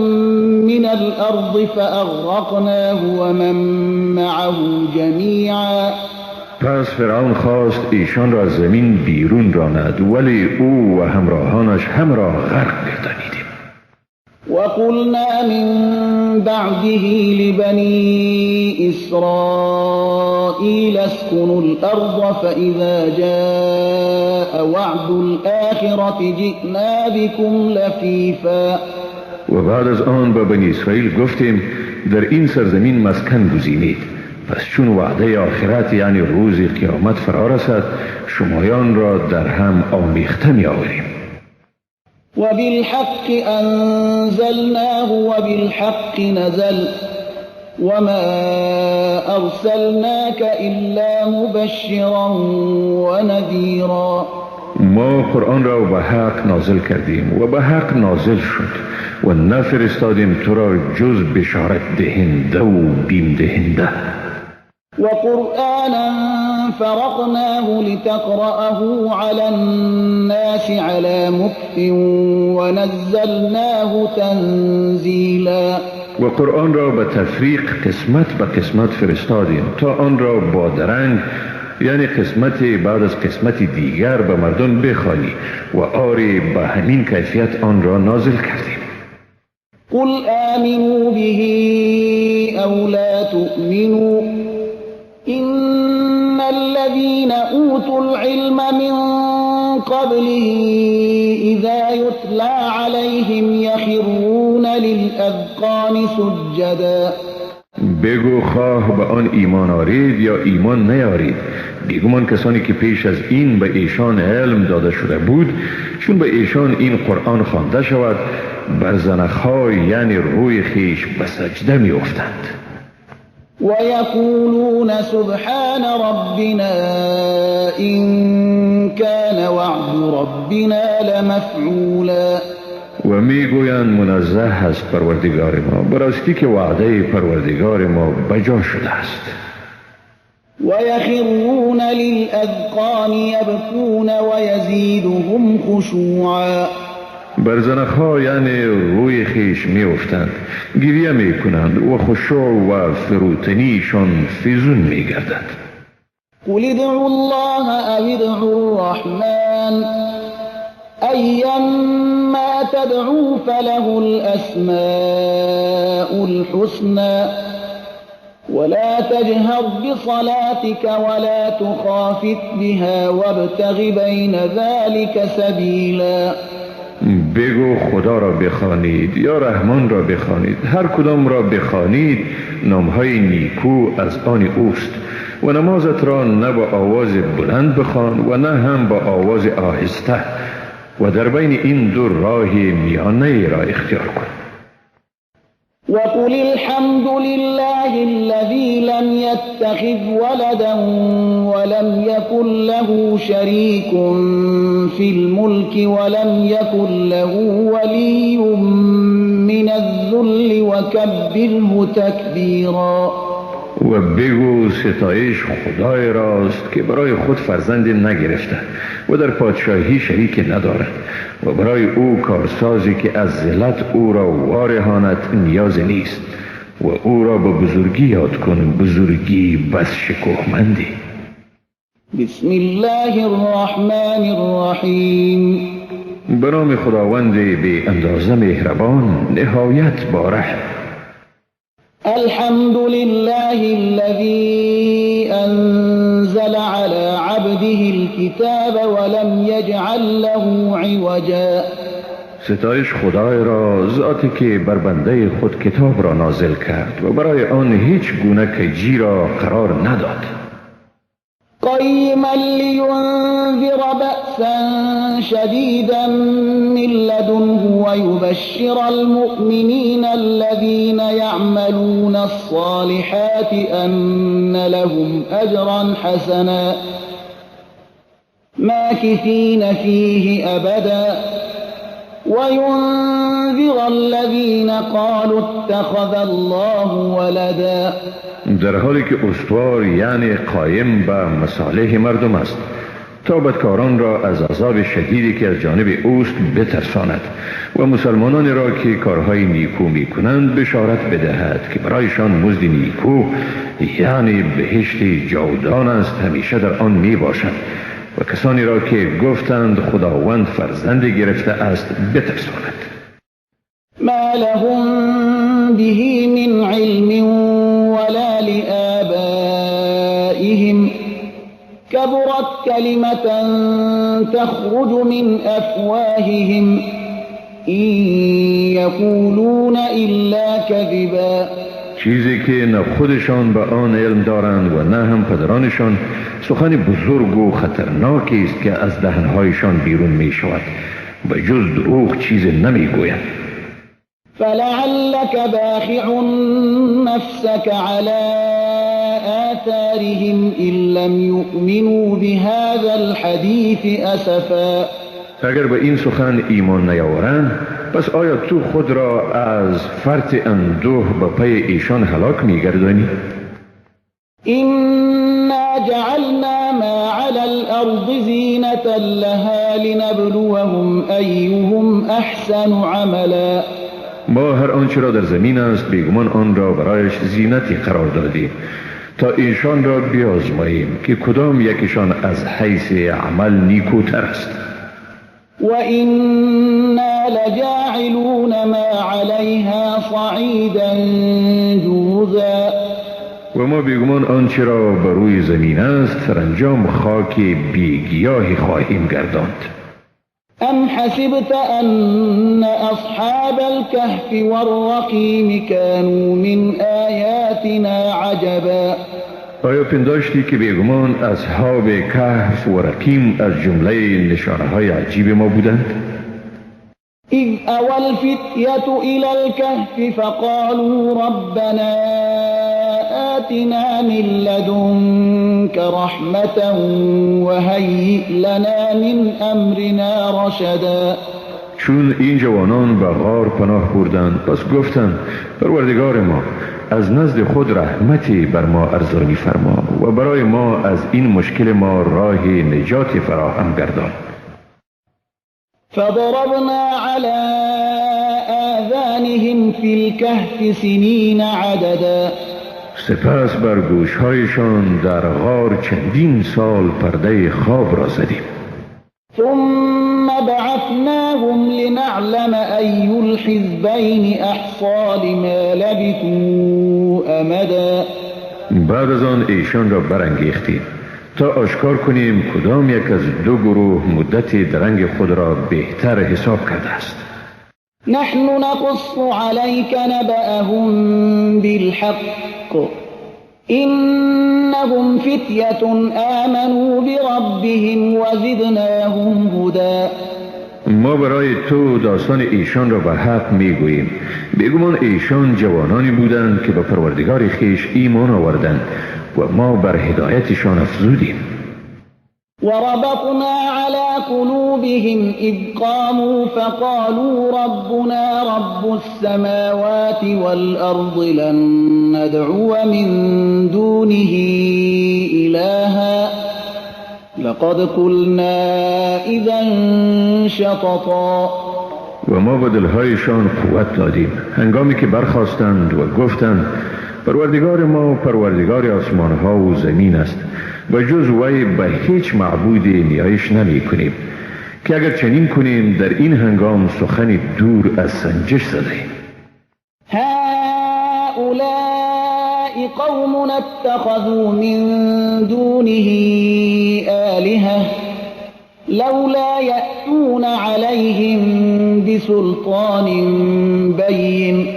من الأرض فأغرقناه ومن معه جميعا. پس فرعون خواست ایشان را از زمین بیرون راند، ولی او و همراهانش هم را غرق گردانیدیم. وقلنا من بعده لبني إسرائيل اسكنوا الأرض فإذا جاء وعد الآخرة جئنا بكم لفيفا. و بعد از آن به بنی اسرائیل گفتیم در این سرزمین مسکن گزینید، پس چون وعده آخرت یعنی روز قیامت فرا رسد شمایان را در هم آمیخته می آوریم. وبالحق أنزلناه وبالحق نزل وما أرسلناك إلا مبشرا ونذيرا. ما قرآن را به حق نازل کردیم و به حق نازل شد و نفرستادیم تو را جز بشارت دهنده و بیم دهنده. وقرآنا فرقناه لتقرأه على الناس على مكث ونزلناه تنزیلا. و قرآن را به تفریق قسمت به قسمت فرستادیم تا آن را با درنگ یعنی قسمت بعد از قسمت دیگر به مردم بخوانی و آری به همین کیفیت آن را نازل کردیم. قل آمنوا به او لا تؤمنوا إن الذين أوتوا العلم من قبله إذا يتلى عليهم يخرون للأذقان سجدا. بگو خواه به آن ایمان آرید یا ایمان نیارید، بیگمان کسانی که پیش از این به ایشان علم داده شده بود چون به ایشان این قرآن خوانده شود بر زنخهای یعنی روی خیش به سجده می افتند. ويقولون سبحان ربنا إن كان وعد ربنا لمفعولا. و میگویند منزه است پروردگار ما، براستی که وعده پروردگار ما بجا شده است. ويخرون للأذقان يبكون ويزيدهم خشوعا. بر زنخها یعنی روی خیش می افتند، گریه می کنند و خشوع و فروتنیشان فزون می گردد. قل ادعوا الله او ادعوا الرحمن ایما تدعوا فله الاسماء الحسنى ولا تجهر بصلاتك ولا تخافت بها وابتغ بين ذلك سبیلا. بگو خدا را بخوانید یا رحمان را بخوانید، هر کدام را بخوانید نامهای نیکو از آن اوست و نمازت را نه با آواز بلند بخوان و نه هم با آواز آهسته و در بین این دو راه میانه را اختیار کن. وقل الحمد لله الذي لم يتخذ ولدا ولم يكن له شريك في الملك ولم يكن له ولي من الذل وكبره تكبيرا. و بگو ستایش خدای راست که برای خود فرزند نگرفته و در پادشاهی شریک ندارد و برای او کارسازی که از ذلت او را وارهاند نیاز نیست و او را به بزرگی یاد کن، بزرگی بس شکوهمندی. بسم الله الرحمن الرحیم. به نام خداوند بی اندازه مهربان، نهایت با رحم. الحمد لله الذي أنزل على عبده الكتاب ولم يجعل له عوجا. ستایش خدای را، ذاتی که بر بنده خود کتاب را نازل کرد و برای آن هیچ گونه کجی را قرار نداد. قیما لینذر بأسا شدیدا من لدنه ویبشر المؤمنین الذین یعملون الصالحات أن لهم أجرا حسنا ماکثین فیه أبدا وینذر الذین قالوا اتخذ الله ولدا. در حالی که استوار یعنی قایم به مصالح مردم است تا بدکاران را از عذاب شدیدی که از جانب اوست بترساند و مسلمانان را که کارهای نیکو میکنند بشارت بدهد که برایشان مزد نیکو یعنی بهشت جاودان است، همیشه در آن میباشند، و کسانی را که گفتند خداوند فرزند گرفته است بترساند. ما لهم به من علم ولا لآبائهم كبرت كلمة تخرج من أفواههم إن يقولون إلا كذبا. چیزی که نه خودشان به آن علم دارند و نه هم پدرانشان، سخن بزرگ و خطرناکی است که از دهنهایشان بیرون می شود، به جز دروغ چیز نمی گویند. فلعلك باخع نفسك على آثارهم إن لم يؤمنوا بهذا الحديث أسفا. اگر به این سخن ایمان نیاورند، پس آیا تو خود را از فرط اندوه به پی ایشان هلاک می‌گردانی؟ إنا جعلنا ما على الأرض زینة لها لنبلوهم أيهم أحسن عملا. ما هر آنچه را در زمین است بیگمان آن را برایش زینتی قرار دادیم تا ایشان را بیازماییم که کدام یکیشان از حیث عمل نیکوتر است. و إنا لجاعلون ما علیها صعیدا جرزا. و ما بیگمان آنچه را بر روی زمین است سرانجام خاک بیگیاهی خواهیم گرداند. أم حسبت أن أصحاب الكهف والرقيم كانوا من آياتنا عجبا. آیا پنداشتی که بیگمان اصحاب کهف و رقیم از جمله نشانه‌های عجیب ما بودند؟ إذ أوى الفتية إلى الكهف فقالوا ربنا آتنا من لدنك رحمة وهيئ لنا من أمرنا رشدا. چون این جوانان به غار پناه بردند، پس گفتند پروردگار ما از نزد خود رحمتی بر ما ارزانی فرما و برای ما از این مشکل ما راه نجات فراهم گردان. فضربنا على آذانهم في الكهف سنین عددا. سپس بر گوشهایشان در غار چندین سال پرده خواب را زدیم. ثم بعثناهم لنعلم أي الحزبين أحصى لما لبثوا أمدا. بعد از آن ایشان را برانگیختیم تا آشکار کنیم کدام یک از دو گروه مدت درنگ خود را بهتر حساب کرده است. نحن نقص عليك نبأهم بالحق إنهم فتية آمنوا بربهم وزدناهم هدى. ما برای تو داستان ایشان را به حق میگوییم. بیگمان ایشان جوانانی بودند که به پروردگار خویش ایمان آوردند و ما بر هدایتشان افزودیم. وربطنا على قلوبهم إذ قاموا فقالوا ربنا رب السماوات والأرض لن ندعو من دونه إلها لقد قلنا إذا شططا. و ما به دلهایشان قوت دادیم هنگامی که برخاستند و گفتند پروردگار ما پروردگار آسمان ها و زمین است و جز وی به هیچ معبودی نیایش نمی کنیم که اگر چنین کنیم در این هنگام سخن دور از سنجش زده ایم. هؤلاء قوم اتخذوا من دونه آلهة لولا يأتون عليهم بسلطان بين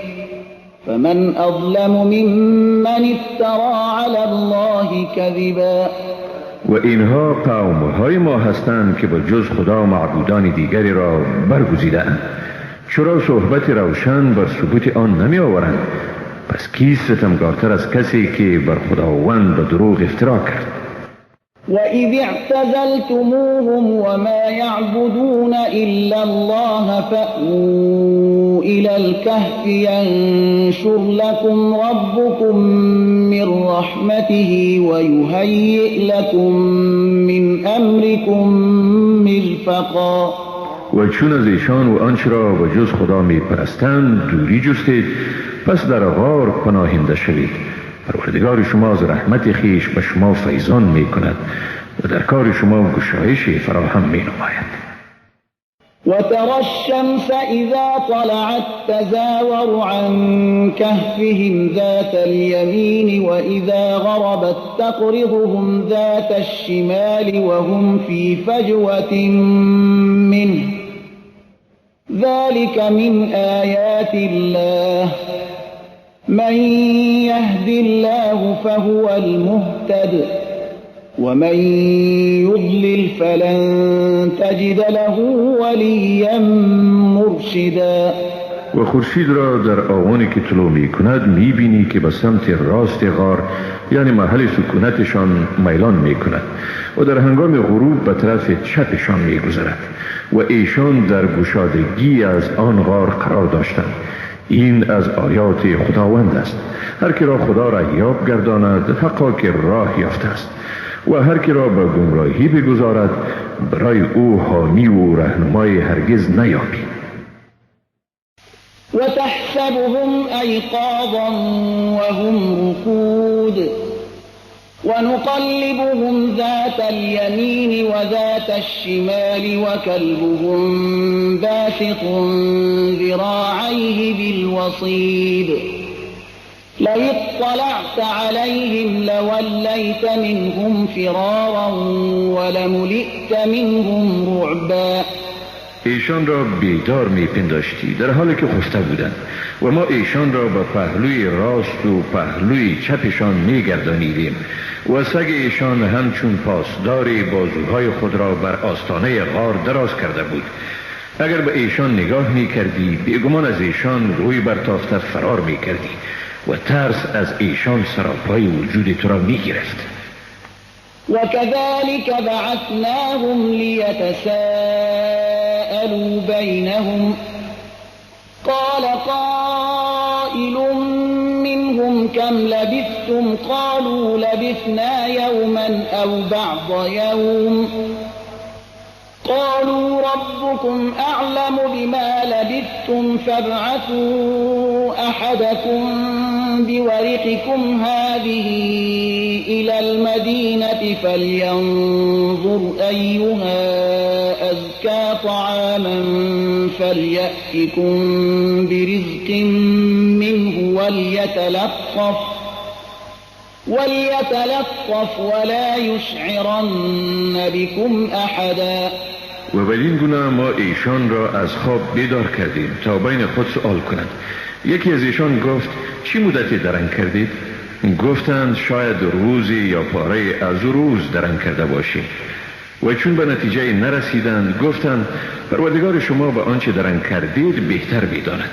فمن أظلم ممن افترى على الله كذبا. و اینها قوم های ما هستند که با جز خدا معبودان دیگری را برگزیدند، چرا صحبت روشن بر ثبوت آن نمی آورند؟ پس کیست ستمگارتر از کسی که بر خداوند به دروغ افترا کرد؟ وَإِذِ اعْتَزَلْتُمُوهُمْ وَمَا يَعْبُدُونَ إِلَّا اللَّهَ فَأْوُوا إِلَى الْكَهْفِ يَنشُرْ لَكُمْ رَبُّكُمْ مِنْ رَحْمَتِهِ وَيُهَيِّئْ لَكُمْ مِنْ أَمْرِكُمْ مِرْفَقًا. و چون از ایشان و آنچه را به جز خدا می پرستند دوری جستید، پس در غار پناهنده شوید. پروردگار شما از رحمت خویش به شما فیضان می کند و در کار شما گشایشی فراهم می نماید. و ترى الشمس اذا طلعت تزاور عن كهفهم ذات اليمين واذا غربت تقرضهم ذات الشمال وهم في فجوة منه ذلك من آيات الله من يهد الله فهو المهتد ومن يضلل فلن تجد له وليا مرشدا. و خورشید را در آوانی که طلوع می کند می بینی که به سمت راست غار یعنی محل سکونتشان میلان می کند و در هنگام غروب به طرف چپشان می گذرد و ایشان در گشادگی از آن غار قرار داشتند. این از آیات خداوند است. هر کی را خدا رهیاب گرداند حقا که راه یافته است و هر کی را به گمراهی بگذارد برای او حامی و رهنمای هرگز نیابی. و تحسبهم ایقاظا وهم رقود ونقلبهم ذات اليمين وذات الشمال وكلبهم باسط ذراعيه بالوصيد لو اطلعت عليهم لوليت منهم فرارا ولملئت منهم رعبا. ایشان را بیدار می پنداشتی در حالی که خفته بودند و ما ایشان را به پهلوی راست و پهلوی چپشان می گردانیدیم و سگ ایشان همچون پاسدار بازوهای خود را بر آستانه غار دراز کرده بود. اگر به ایشان نگاه می کردی بیگمان از ایشان روی برتافته فرار می کردی و ترس از ایشان سراپای وجود تو را می گرفت. وكذلك بعثناهم ليتساءلوا بينهم قال قائل منهم كم لبثتم قالوا لبثنا يوما أو بعض يوم قالوا ربكم أعلم بما لبثتم فابعثوا أحدكم بورقكم هذه إلى المدينة فلينظر أيها أزكى طعاما فليأتكم برزق منه وليتلطف ولا يشعرن بكم أحدا. و بدین گونه ما ایشان را از خواب بیدار کردیم تا بین خود سوال کنند. یکی از ایشان گفت چی مدتی درنگ کردید؟ گفتند شاید روزی یا پاره از روز درنگ کرده باشیم. و چون به نتیجه نرسیدند گفتند پروردگار شما به آنچه درنگ کردید بهتر می‌داند.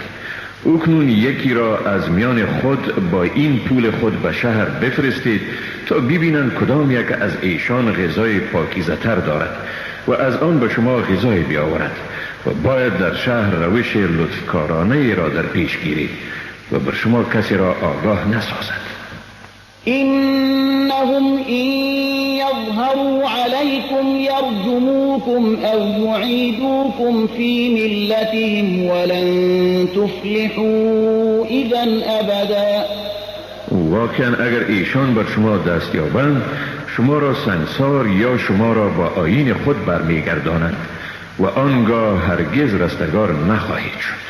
اکنون یکی را از میان خود با این پول خود به شهر بفرستید تا ببینند کدام یک از ایشان غذای پاکیزه‌تر دارد و از آن به شما غذای بیاورد و باید در شهر روش لطفکارانه را در پیش گیرید و بر شما کسی را آگاه نسازد. إن أنهم إن يظهروا عليكم يرجموكم أو يعيدوكم في ملتهم ولن تفلحوا إذا أبدا. واقعا اگر ایشان بر شما دست یابند شما را سنگسار یا شما را با آیین خود برمیگردانند و آنگاه هرگز رستگار نخواهید شد.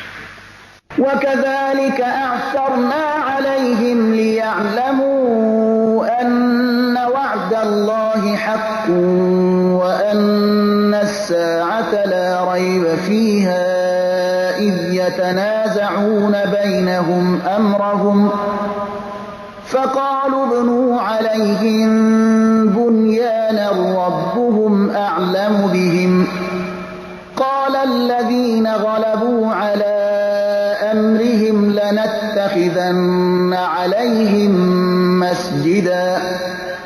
وكذلك أعثرنا عليهم ليعلموا أن وعد الله حق وأن الساعة لا ريب فيها إذ يتنازعون بينهم أمرهم فقالوا ابنوا عليهم بنيانا ربهم أعلم بهم قال الذين غلبوا على أمرهم لنتخذن عليهم مسجدا.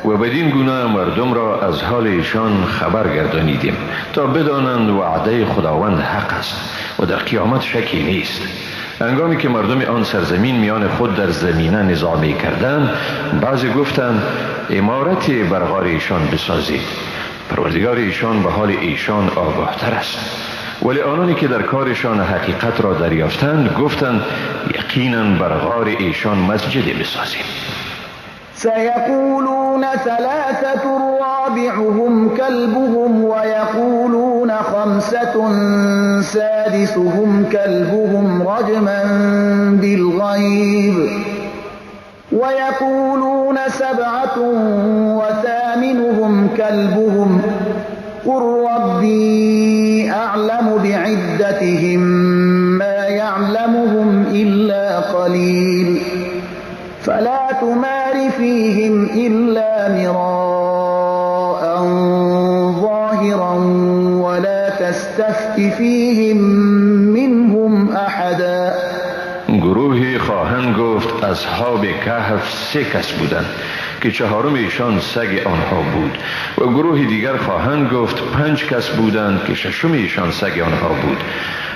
و بدین گونه مردم را از حال ایشان خبر گردانیدیم تا بدانند وعده خداوند حق است و در قیامت شکی نیست. هنگامی که مردم آن سرزمین میان خود در زمینه نزاع می‌کردند، بعضی گفتند عمارتی بر غار ایشان بسازید، پروردگار ایشان به حال ایشان آگاه تر است. ولی آنانی که در کارشان حقیقت را دریافتند گفتند یقینا بر غار ایشان مسجدی بسازیم. سيقولون ثلاثة رابعهم كلبهم ويقولون خمسة سادسهم كلبهم رجما بالغيب ويقولون سبعة وثامنهم كلبهم قل ربي أعلم بعدتهم ما يعلمهم إلا قليل فلا تمار فيهم إلا مراء ظاهرا ولا تستفت فيهم منهم أحدا. گروهی خواهند گفت اصحاب کهف 3 کس بودند که چهارم ایشان سگ آنها بود، و گروه دیگر خواهند گفت 5 کس بودند که ششم ایشان سگ آنها بود،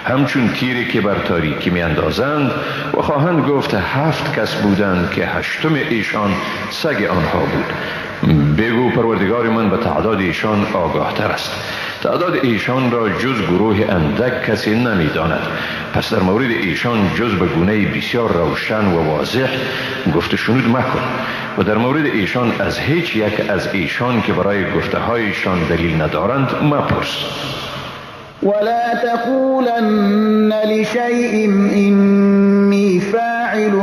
همچون تیری که بر تاریکی می اندازند، و خواهند گفت 7 کس بودند که هشتم ایشان سگ آنها بود. بگو پروردگار من به تعداد ایشان آگاه تر است، تعداد ایشان را جز گروه اندک کسی نمی داند، پس در مورد ایشان جز به گونه بسیار روشن و واضح گفت شنود مکن، و در مورد ایشان از هیچ یک از ایشان که برای گفته هایشان دلیل ندارند مپرس. ولا تقولن لشيء إني فاعل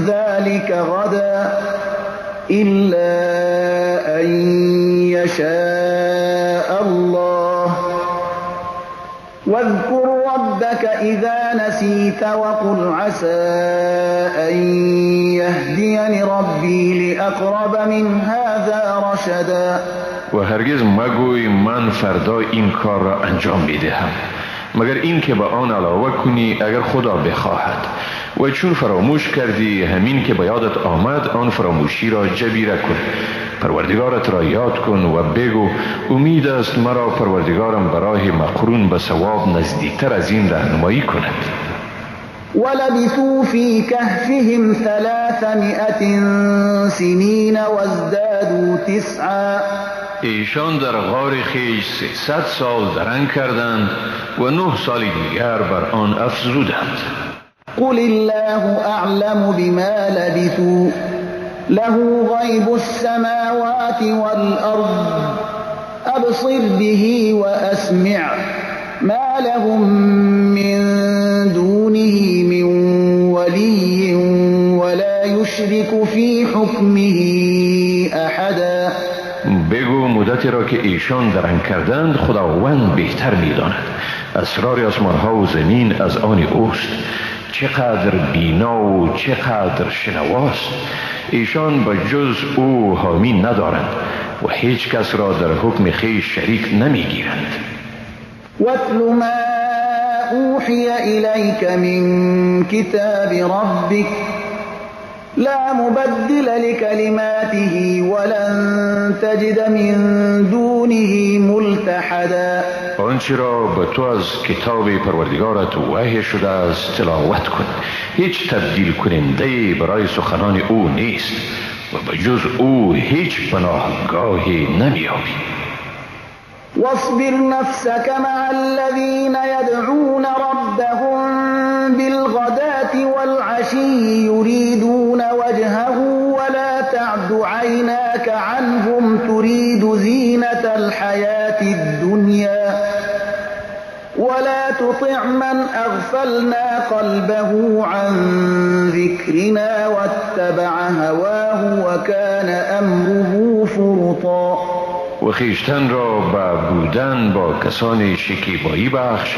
ذلك غدا إلا أن يشاء الله واذكر ربك إذا نسيت وقل عسى أن يهديني ربي لأقرب من هذا رشدا. و هرگز مگوی من فردا این کار را انجام میدهم، مگر این که به آن علاوه کنی اگر خدا بخواهد، و چون فراموش کردی همین که به یادت آمد آن فراموشی را جبیره کن، پروردگارت را یاد کن و بگو امید است مرا پروردگارم برای مقرون به ثواب نزدیکتر از این راهنمایی کند. ولبثوا في كهفهم 300 سنين وازدادوا 9. ایشان در غار خویش 300 سال درنگ کردند و 9 سال دیگر بر آن افزودند. قل الله اعلم بما لبثوا له غیب السماوات والارض ابصر به واسمع ما لهم من دونه من ولی ولا يشرك في حکمه احدا. بگو مدتی را که ایشان درنگ کردند خداوند بهتر می‌داند. اسرار آسمان‌ها و زمین از آن اوست، چقدر بینا و چقدر شنواست. ایشان به جز او حامی ندارند و هیچ کس را در حکم خویش شریک نمی‌گیرند. واتل ما اوحی الیک من کتاب ربک لا مبدل لكلماته ولن تجد من دونه ملتحدا. آنچه را به تو از کتاب پروردگارت وحی شده است تلاوت کن، هیچ تبدیل کننده برای سخنان او نیست و به جز او هیچ پناهگاهی نمی‌یابی. واصبر نفسك مع الذين يدعون ربهم بالغداة والعشي يريدون وجهه ولا تعد عيناك عنهم تريد زينة الحياة الدنيا ولا تطع من أغفلنا قلبه عن ذكرنا واتبع هواه وكان أمره فرطا. و خویشتن را به بودن با کسانی شکیبایی بخش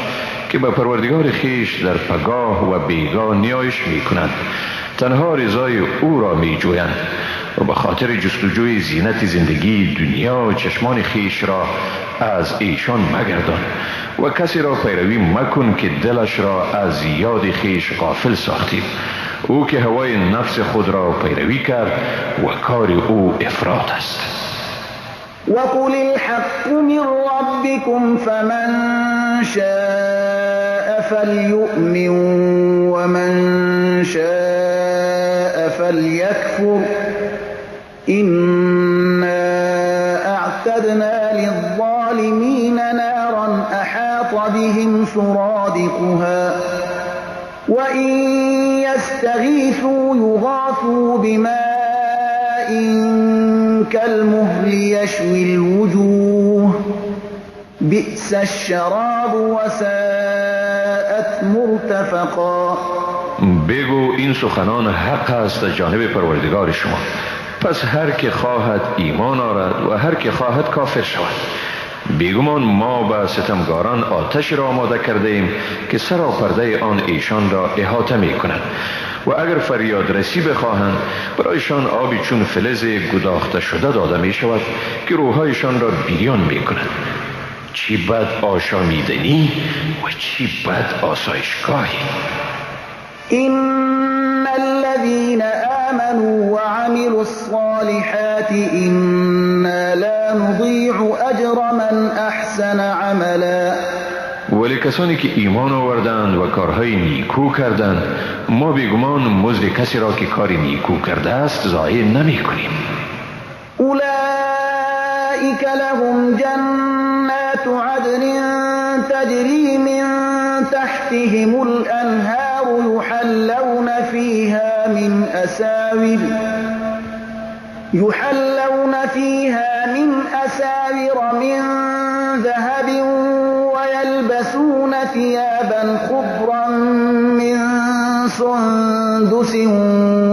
که به پروردگار خویش در پگاه و بیگاه نیایش می کنند، تنها رضای او را می جویند و به خاطر جستجوی زینت زندگی دنیا چشمان خویش را از ایشان مگردان و کسی را پیروی مکن که دلش را از یاد خویش غافل ساختیم، او که هوای نفس خود را پیروی کرد و کار او افراط است. وقل الحق من ربكم فمن شاء فليؤمن ومن شاء فليكفر إنا أعتدنا للظالمين نارا أحاط بهم سرادقها وإن يستغيثوا يغاثوا بماء كالمهل يشوي الوجوه بئس الشراب وساءت مرتفقا. بگو این سخنان حق است از جانب پروردگار شما، پس هر که خواهد ایمان آرد و هر که خواهد کافر شود. بیگمان ما به ستمگاران آتش را آماده کرده ایم که سراپرده آن ایشان را احاطه می کند و اگر فریاد رسی بخواهند برایشان آبی چون فلز گداخته شده داده می شود که روحایشان را بیریان می کند. چی بد آشامیدنی و چی بد آسایشگاهی. إن الذين آمنوا وعملوا الصالحات إنا لا نضيع أجر من أحسن عملا. ولی کسانی که ایمان آوردند و کارهای نیکو کردند، ما بیگمان مزد کسی را که کار نیکو کرده است ضایع نمی کنیم. أولئك لهم جنات عدن تجري من تحتهم الأنهار يحلون فيها من أساور من ذهب ويلبسون ثيابا خضرا من سندس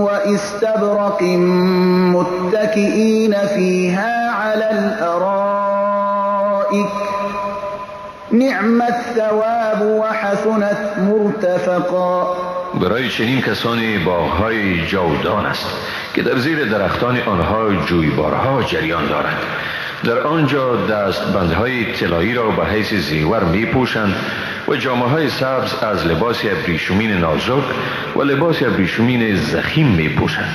واستبرق متكئين فيها على الأرائك نعم الثواب وحسنت مرتفقا. برای چنین کسانی باغ‌های جاودان است که در زیر درختان آنها جویبارها جریان دارد. در آنجا دستبندهای طلایی را به حیث زیور می‌پوشند و جامه‌های سبز از لباس ابریشمین نازک و لباس ابریشمین ضخیم می‌پوشند.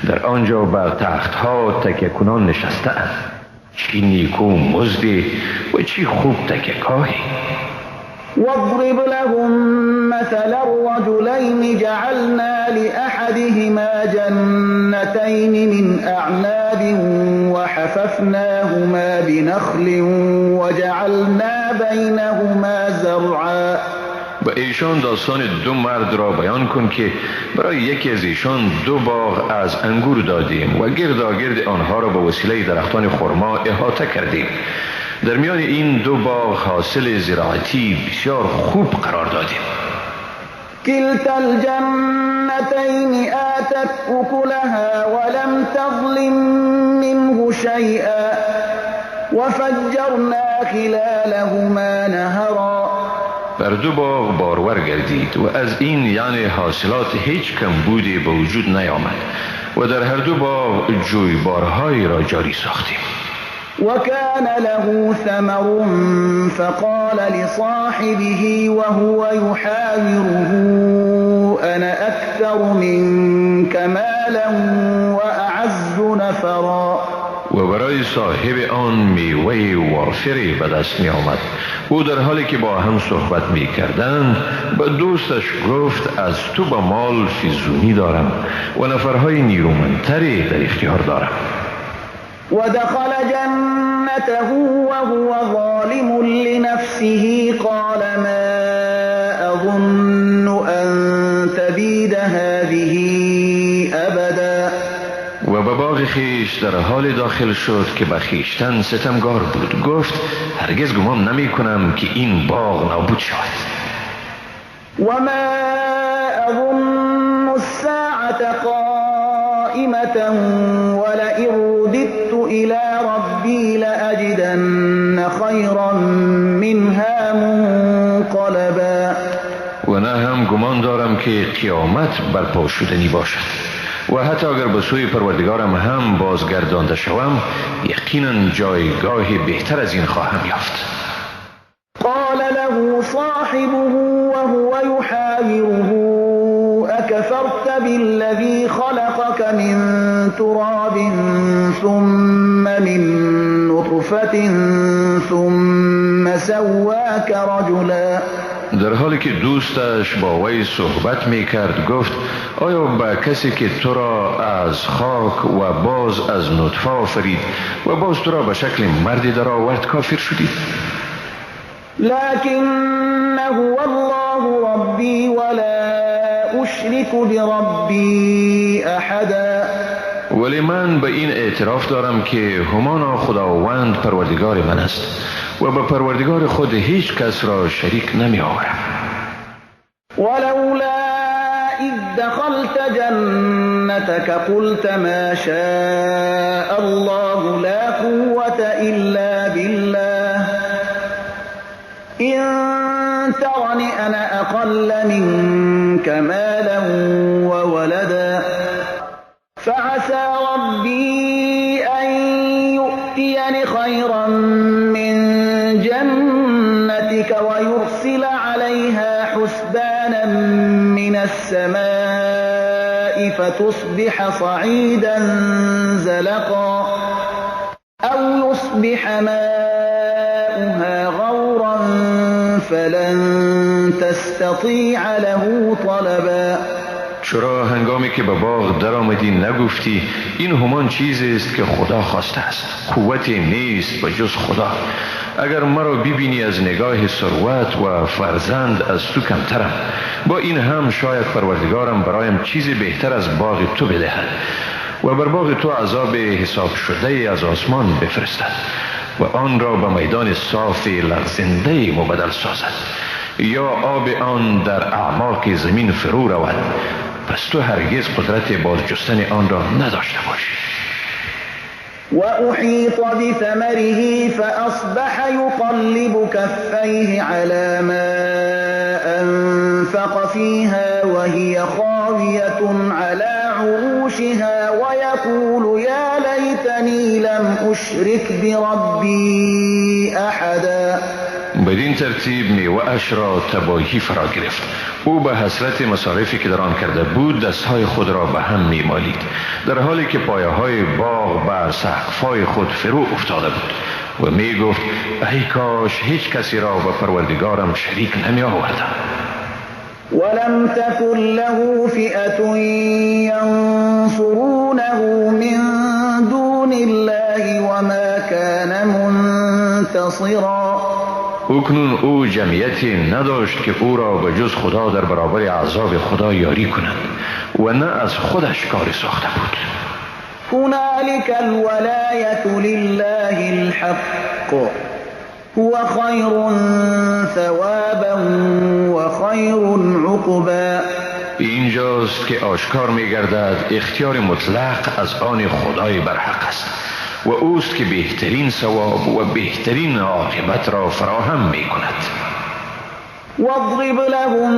در آنجا بر تخت‌ها تکیه کنان نشسته‌اند. چی نیکو مزدی و چی خوب تکیه‌گاهی. واضرب لهم مثل الرجلين جعلنا لأحدهما جنتين من أعناب وحففناهما بنخل وجعلنا بينهما زرعا. به ایشان داستان دو مرد را بیان کن که برای یکی از ایشان دو باغ از انگور دادیم و گرداگرد آنها را به وسیله درختان خرما احاطه کردیم. در میان این دو باغ حاصل زراعتی بسیار خوب قرار دادیم. كلتا الجنتين آتت أكلها ولم تظلم منه شيئا وفجرنا خلالهما نهرا. بر دو باغ بارور گردید و از این یعنی حاصلات هیچ کمبودی به وجود نیامد و در هر دو باغ جویبارهایی را جاری ساختیم. وكان له ثمر فقال لصاحبه وهو يحاوره أنا أكثر منك مالا وأعز نفرا. و برای برای صاحب آن میوه وافری به دست می آمد. او در حالی که با هم صحبت می کردند به دوستش گفت از تو به مال فزونی دارم و نفرهای نیرومندتری در اختیار دارم. ودخل جنته وهو ظالم لنفسه قال ما أظن أن تبيد هذه أبدا. و به باغ خیش در حال داخل شد که به خویشتن ستمگار بود. گفت هرگز گمان نمی کنم که این باغ نابود شود. و ما اظن الساعة قائمة ولئن رددت إلى ربي لأجدن خيرا منها منقلبا. و نه هم گمان دارم که قیامت برپا شدنی باشد و حتی اگر به سوی پروردگارم هم بازگردانده شوم یقینا جایگاه بهتر از این خواهم یافت. قال له صاحبه وهو يحاوره أكفرت بالذي خلقك من تراب ثم من نطفة ثم سواك رجلا. در حالی که دوستش با وی صحبت می کرد گفت آیا به کسی که تو را از خاک و باز از نطفه آفرید و باز تو را به شکل مردی در آورد کافر شدی؟ لكن هو الله ربی ولا أشرك بربی احدا. ولی من به این اعتراف دارم که همانا خداوند پروردگار من است و به پروردگار خود هیچ کس را شریک نمی آورم. ولولا اذ دخلت جنتك قلت ما شاء الله لا قوة الا بالله إن ترني أنا أقل منك مالا وولدا فعسى ربي أن يؤتيني خيرا من جنتك ويرسل عليها حسبانا من السماء فتصبح صعيدا زلقا أو يصبح ماؤها غورا فلن تستطيع له طلبا. چرا هنگامی که به باغ در آمدی نگفتی این همان چیزی است که خدا خواسته است، قوتی نیست به جز خدا. اگر مرا ببینی از نگاه ثروت و فرزند از تو کمترم، با این هم شاید پروردگارم برایم چیزی بهتر از باغ تو بدهد و بر باغ تو عذاب حساب شده از آسمان بفرستد و آن را به میدان صاف لغزنده مبدل سازد یا آب آن در اعماق زمین فرو رود، پس تو هرگز قدرت بازجستن آن را نداشته باشی. و احیط بثمره فاصبح یقلب کفیه علی ما انفق فیها وهی خاویة علی عروشها ویقول یا لیتنی لم اشرک بربی احدا. بدین ترتیب میوه اش را تباهی فرا گرفت. او به حسرت مصارفی که در آن کرده بود دستهای خود را به هم میمالید، در حالی که پایه های باغ بر سقف‌های خود فرو افتاده بود و می گفت ای کاش هیچ کسی را به پروردگارم شریک نمی آوردم. ولم تکن له فئة ینصرونه من دون الله وما کان منتصرا. اکنون او جمعیتی نداشت که او را به جز خدا در برابر عذاب خدا یاری کنند و نه از خودش کاری ساخته بود. هنالك الولایة لله الحق هو خیر ثوابا و خیر عقبا. اینجاست که آشکار می‌گردد اختیار مطلق از آن خدای برحق است و اوست که بهترین ثواب و بهترین عاقبت را فراهم می کند. واضرب لهم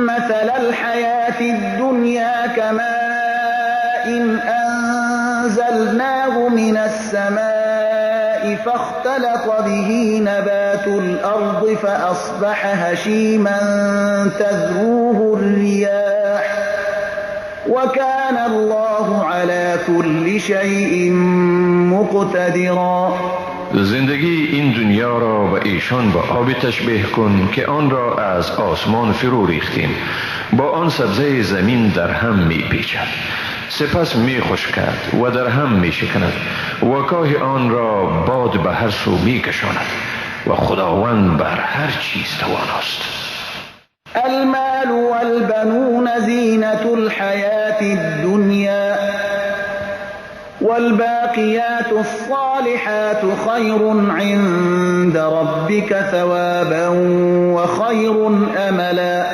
مثل الحیاة الدنیا کماء انزلناه من السماء فاختلط به نبات الارض فاصبح هشیما تذروه الریاح وكان الله على كل شيء مقتدرا. زندگی این دنیا را به ایشان با آب تشبیه کن که آن را از آسمان فرو ریختیم، با آن سبزه زمین در هم می پیچد، سپس می خشکد و در هم می شکند و کاه آن را باد به هر سو می کشاند و خداوند بر هر چیز تواناست. المال والبنون زینة الحیاة الدنیا والباقیات الصالحات خیر عند ربک ثوابا وخیر املا.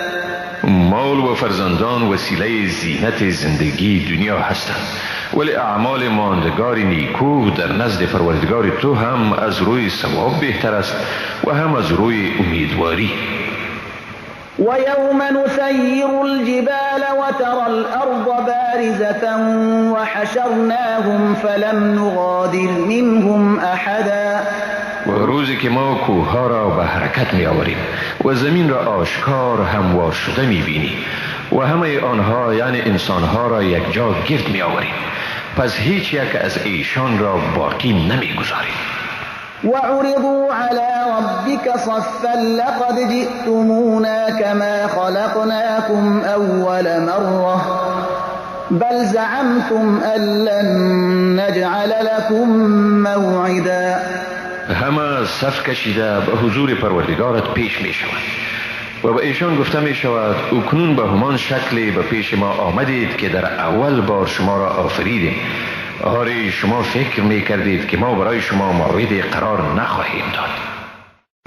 مال و فرزندان وسیله زینت زندگی دنیا هستند، ولی اعمال ماندگار نیکو در نزد پروردگار تو هم از روی ثواب بهتر است و هم از روی امیدواری. ويوم نسير الجبال وترى الأرض بارزة وحشرناهم فلم نغادر منهم أحدا. و روزی که ما کوهها را به حرکت می آوریم و زمین را آشکار هموار شده می بینی و همه آنها یعنی انسانها را یک جا گرد می آوریم، پس هیچ یک از ایشان را باقی نمی گذاریم. وعرضوا على ربك صفا لقد جئتمونا كما خلقناكم أول مرة بل زعمتم أن لن نجعل لكم موعدا. همه صف کشیده به حضور پروردگارت پیش می شوند و به ایشان گفته می شود اکنون به همان شکلی به پیش ما آمدید که در اول بار شما را آفریدیم. آری شما فکر می کردید که ما برای شما موعد قرار نخواهیم داد.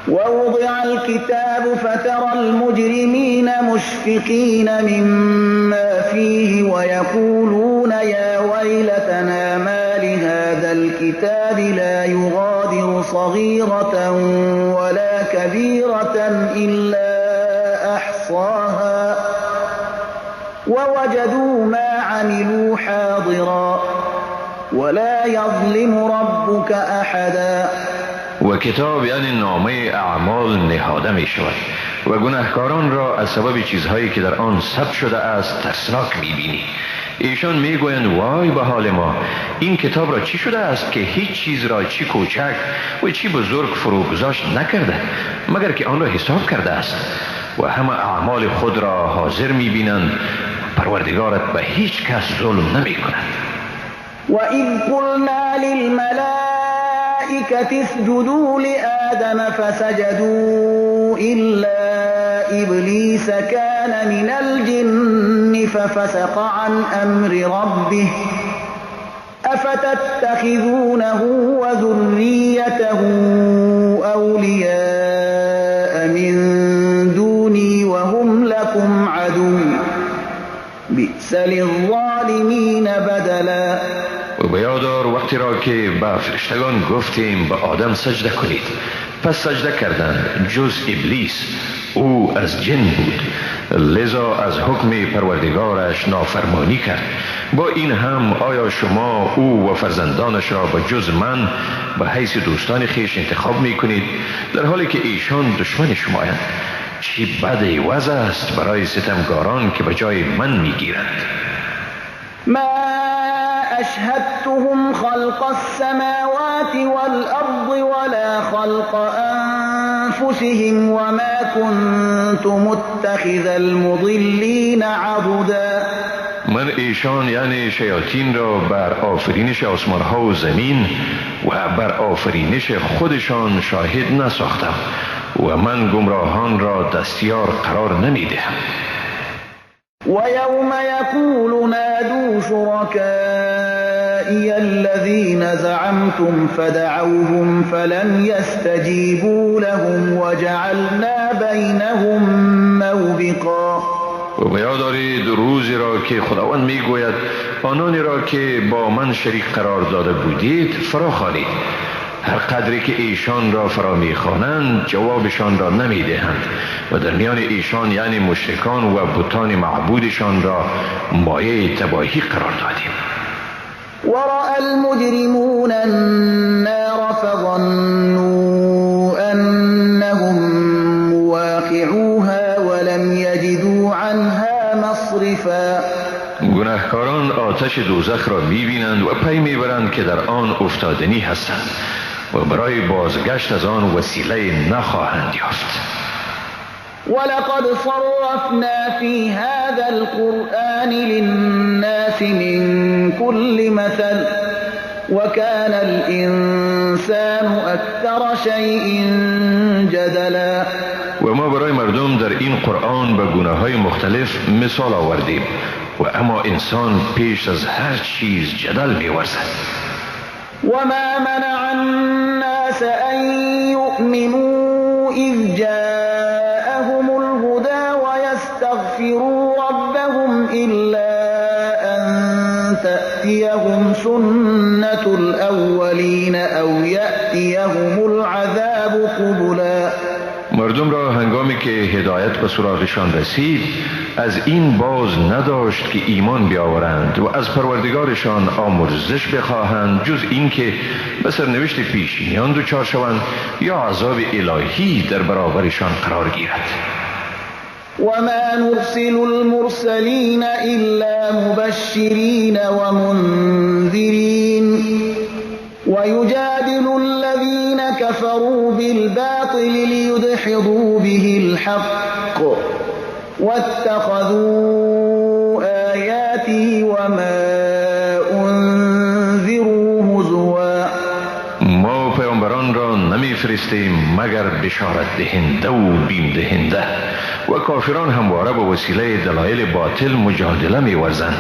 ووضع الكتاب فترى المجرمين مشفقين مما فيه ويقولون يا ويلتنا ما لهذا الكتاب لا يغادر صغيرة ولا كبيرة إلا أحصاها ووجدوا ما عملوا حاضرا ولا يظلم ربك أحدا. و کتاب یعنی نامه اعمال نهاده می شود و گناهکاران را از سبب چیزهایی که در آن ثبت شده است ترسناک می بینی. ایشان می گویند وای به حال ما، این کتاب را چی شده است که هیچ چیز را چی کوچک و چی بزرگ فرو گذاشت نکرده مگر که آن را حساب کرده است، و همه اعمال خود را حاضر می بینند. پروردگارت به هیچ کس ظلم نمی کند. وَإِذْ قُلْنَا لِلْمَلَائِكَةِ اسْجُدُوا لِآدَمَ فَسَجَدُوا إِلَّا إِبْلِيسَ كَانَ مِنَ الْجِنِّ فَفَسَقَ عَنْ أَمْرِ رَبِّهِ أَفَتَتَّخِذُونَهُ وَذُرِّيَّتَهُ أَوْلِيَاءَ مِن دُونِي وَهُمْ لَكُمْ عَدُوٌّ بِئْسَ لِلظَّالِمِينَ بَدَلًا. و به یاد آر وقتی را که به فرشتگان گفتیم به آدم سجده کنید، پس سجده کردند جز ابلیس، او از جن بود، لذا از حکم پروردگارش نافرمانی کرد. با این هم آیا شما او و فرزندانش را به جز من به حیث دوستان خویش انتخاب می کنید در حالی که ایشان دشمن شمایند؟ چی بد عوض است برای ستمگاران که به جای من می گیرند. ما أشهدتهم خلق السماوات والأرض ولا خلق أنفسهم وما كنت متخذ المضلين عضدا. من ایشان یعنی شیاطین را بر آفرینش آسمانها و زمین و بر آفرینش خودشان شاهد نساختم و من گمراهان را دستیار قرار نمیدهم. ويوم يقول نادوا شركائي الذين زعمتم فدعوهم فلم يستجيبوا لهم وجعلنا بينهم موبقا. و به یاد دارید روزی را که خداوند میگوید آنانی را که با من شریک قرار داده بودید فرا خوانید. هر قدری که ایشان را فرا میخوانند جوابشان را نمیدهند و در میان ایشان یعنی مشرکان و بتان معبودشان را مایه تباهی قرار دادیم. ورأى المجرمون النار فظنوا أنهم مواقعوها ولم يجدوا عنها مصرفا. گناهکاران آتش دوزخ را میبینند و پی میبرند که در آن افتادنی هستند و برای بازگشت از آن وسیله نخواهند یافت. ولقد صرفنا في هذا القرآن للناس من كل مثل وكان الإنسان أكثر شيء جدلا. و ما برای مردم در این قرآن به گونه‌های مختلف مثال آوردیم و اما انسان پیش از هر چیز جدل می‌ورزد. وما منع الناس أن يؤمنوا إذ جاءهم الهدى ويستغفروا ربهم إلا أن تأتيهم سنة الأولين أو يأتيهم العذاب قبلا. مردم را هنگامی که هدایت به سراغشان رسید از این باز نداشت که ایمان بیاورند و از پروردگارشان آمرزش بخواهند جز اینکه به سرنوشت پیشینیان دچار شوند یا عذاب الهی در برابرشان قرار گیرد. وما نرسل المرسلین الا مبشرین ومنذرین ويجادل الذين كفروا بالباطل ليدحضوا به الحق واتخذوا آياتي وما أنذروا هزوا. ما پیامبران را نمیفرستیم مگر بشارت دهنده و بیم دهنده و کافران همواره به وسیله دلایل باطل مجادله میورزند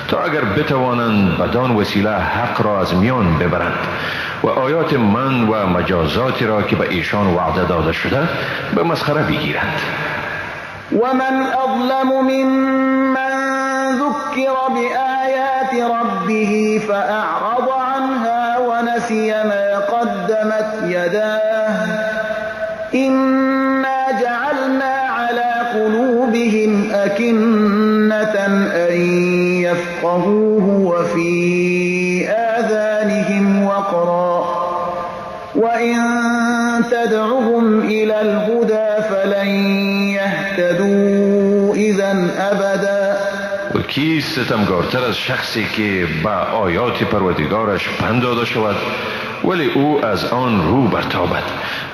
تا اگر بتوانند بدان وسیله حق را از میان ببرند و آیات من و مجازاتی را که به ایشان وعده داده شده به مسخره بگیرند. ومن اظلم ممن ذکر بآیات ربه فأعرض عنها ونسي ما قدمت يداه إنا جعلنا على قلوبهم أكنة أن يفقهوه وفي آذانهم وقرا وإن تدعهم إلى الهدى فلن يهتدوا إذا أبدا. و کیست ستمگارتر از شخصی که به آیات پروردگارش پند داده شود ولی او از آن رو برتابد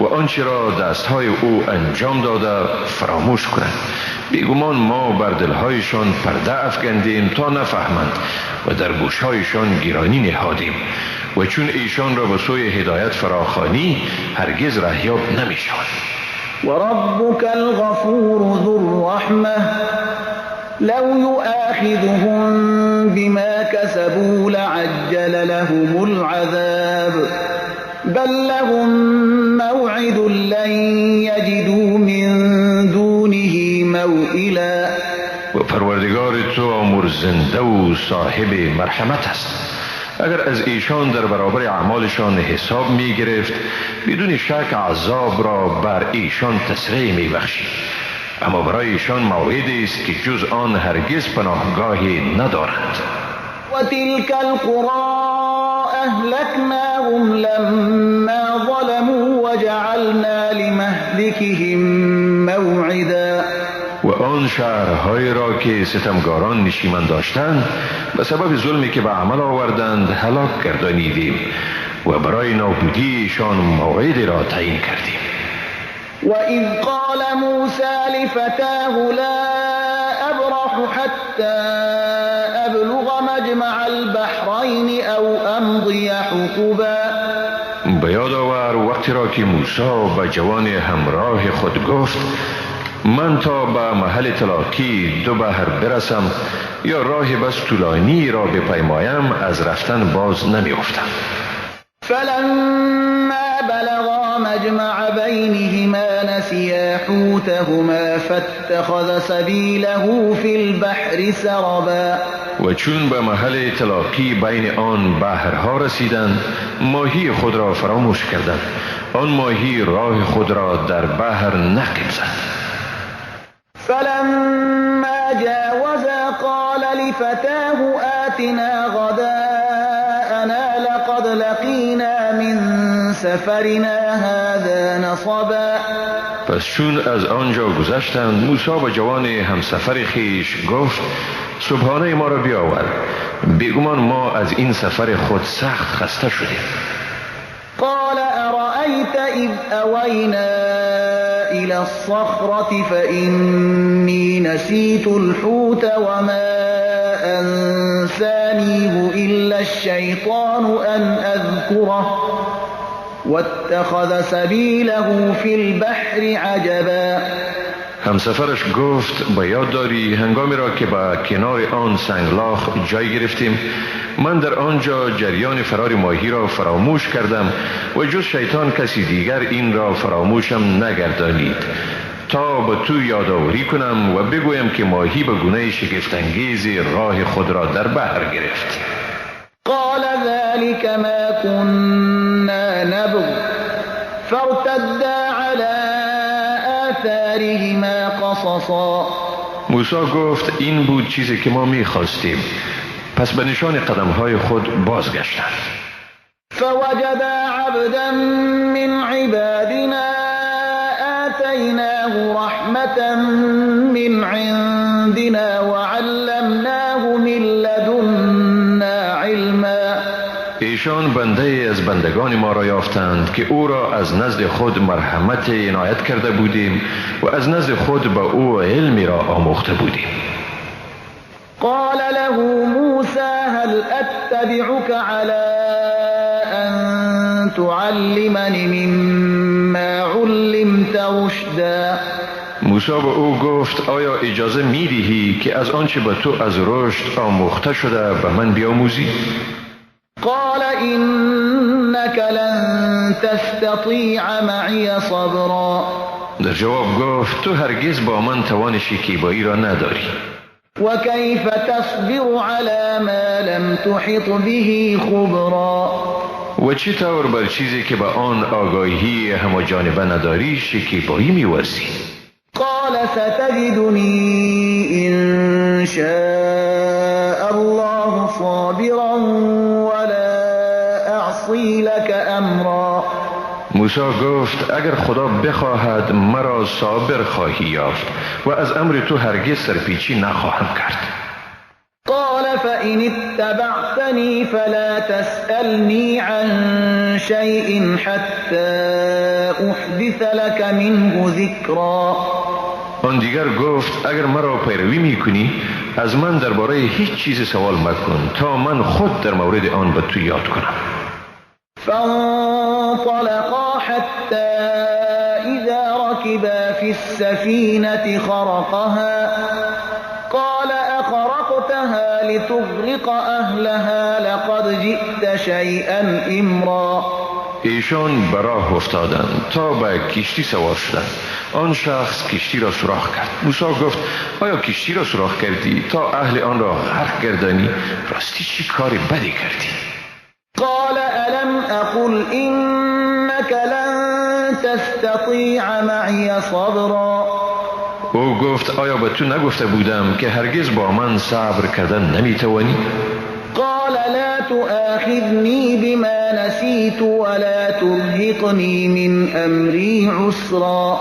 و آنچه را دستهای او انجام داده فراموش کند؟ بیگمان ما بر دلهایشان پرده افکندیم تا نفهمند و در گوشهایشان گرانی نهادیم و چون ایشان را به سوی هدایت فراخوانی هرگز رهیاب نمیشوند. و ربک الغفور ذو الرحمه لو يؤاخذهم بما كسبوا لعجل لهم العذاب بل لهم موعد لن يجدوا من دونه موئلا. و پروردگار تو آمرزنده و صاحب مرحمت است. اگر از ایشان در برابر اعمالشان حساب می گرفت بدون شک عذاب را بر ایشان تسریع می بخشید، اما برای ایشان موعدی است که جز آن هرگز پناهگاهی ندارند. و تلك القرى اهلكناهم لما ظلموا وجعلنا لمهلكهم موعدا. و آن شهرهایی را که ستمگاران نشیمن داشتند به سبب ظلمی که به عمل آوردند هلاک گردانیدیم و برای نابودیشان موعدی را تعیین کردیم. وَإِذْ قَالَ مُوسَى لِفَتَاهُ لَا أَبْرَحُ حَتَّى أَبْلُغَ مَجْمَعَ الْبَحْرَيْنِ أَوْ أَمْضِيَ حُقُبًا. به یاد آور وقتی را که موسی به جوان همراه خود گفت من تا به محل تلاقی دو بحر برسم یا راه بس طولانی را بپیمایم از رفتن باز نمیافتم. فلما بلغا مجمع بینهما نسیا حوتهما فاتخذ سبیله فی البحر سربا. و چون به محل تلاقی بین آن بحرها رسیدند ماهی خود را فراموش کردند. آن ماهی راه خود را در بحر نقب زد. فلما جاوزا قال لفتاه آتنا غداءنا لقد لقینا من سفرنا هذا نصبا. پس چون از آنجا گذشتند موسی به جوان همسفر خیش گفت صبحانه ما را بیاور، بیگمان ما از این سفر خود سخت خسته شدیم. قال أرأيت إذ أوينا إلى الصخرة فإني نسيت الحوت وما أنسانيه إلا الشيطان أن أذكره واتخذ سبيله في البحر عجبا. همسفرش گفت به یاد داری هنگامی را که به کنار آن سنگلاخ جای گرفتیم، من در آنجا جریان فرار ماهی را فراموش کردم و جز شیطان کسی دیگر این را فراموشم نگردانید تا به تو یادآوری کنم و بگویم که ماهی به گونه شگفت‌انگیزی راه خود را در بحر گرفت. قال ذلك ما كنا نبغ فارتدا على آثارهما قصصا. موسی گفت این بود چیزی که ما می‌خواستیم، پس به نشان قدم‌های خود بازگشتند. فوجدا عبدا من عبادنا آتیناه رحمة من عندنا وعلمناه من لدنا علما. ایشان بنده از بندگان ما را یافتند که او را از نزد خود مرحمت عنایت کرده بودیم و از نزد خود به او علمی را آموخته بودیم. قال له موسى هل أتبعك على أن تعلمني مما علمت رشدا. موسی به او گفت آیا اجازه می دهی که از آنچه به تو از رشد آموخته شده به من بیاموزی؟ قال إنك لن تستطيع معي صبرا. در جواب گفت تو هرگز با من توان شکیبایی را نداری. وكيف تصبر على ما لم تحط به خبرا. و چه طور بر چیزی که به آن آگاهی همه جانبه نداری شکیبایی می‌ورزی؟ قال ستجدني إن شاء الله صابرا ولا أعصي لك أمرا. موسی گفت اگر خدا بخواهد مرا صابر خواهی یافت و از امر تو هرگز سرپیچی نخواهم کرد. قال فإن اتبعتني فلا تسألني عن شيء حتى أحدث لك منه ذكرا. آن دیگر گفت اگر مرا پیروی میکنی از من درباره هیچ چیز سوال مکن تا من خود در مورد آن به تو یاد کنم. فانطلقا حتى إذا ركبا في السفينة خرقها قال أخرقتها لتغرق أهلها لقد جئت شيئا إمرا. ایشان به راه افتادند تا به کشتی سوار شدند. آن شخص کشتی را سوراخ کرد. موسی گفت آیا کشتی را سوراخ کردی تا اهل آن را غرق گردانی؟ راستی چی کار بدی کردی؟ قال ألم أقل إنك لن تستطيع معي صبرا. او گفت آیا به تو نگفته بودم که هرگز با من صبر کردن نمیتوانی؟ قال لا تؤاخذني بما نسيت ولا ترهقني من أمري عسرا.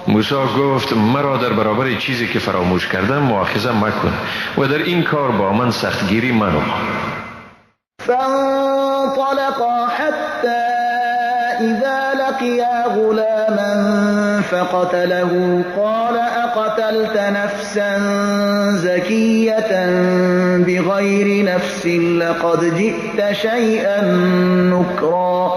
موسی گفت مرا در برابر چیزی که فراموش کردم مؤاخذه مکن و در این کار با من سختگیری منما. فانطلقا حتى إذا لقيا غلاما فقتله قال أقتلت نفسا زكية بغير نفس لقد جئت شيئا نكرا.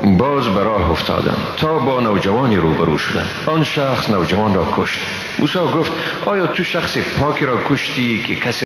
باز به راه افتادند تا با نوجوانی روبرو شدند. آن شخص نوجوان را کشت. موسی گفت آیا تو شخص پاکی را کشتی که کسی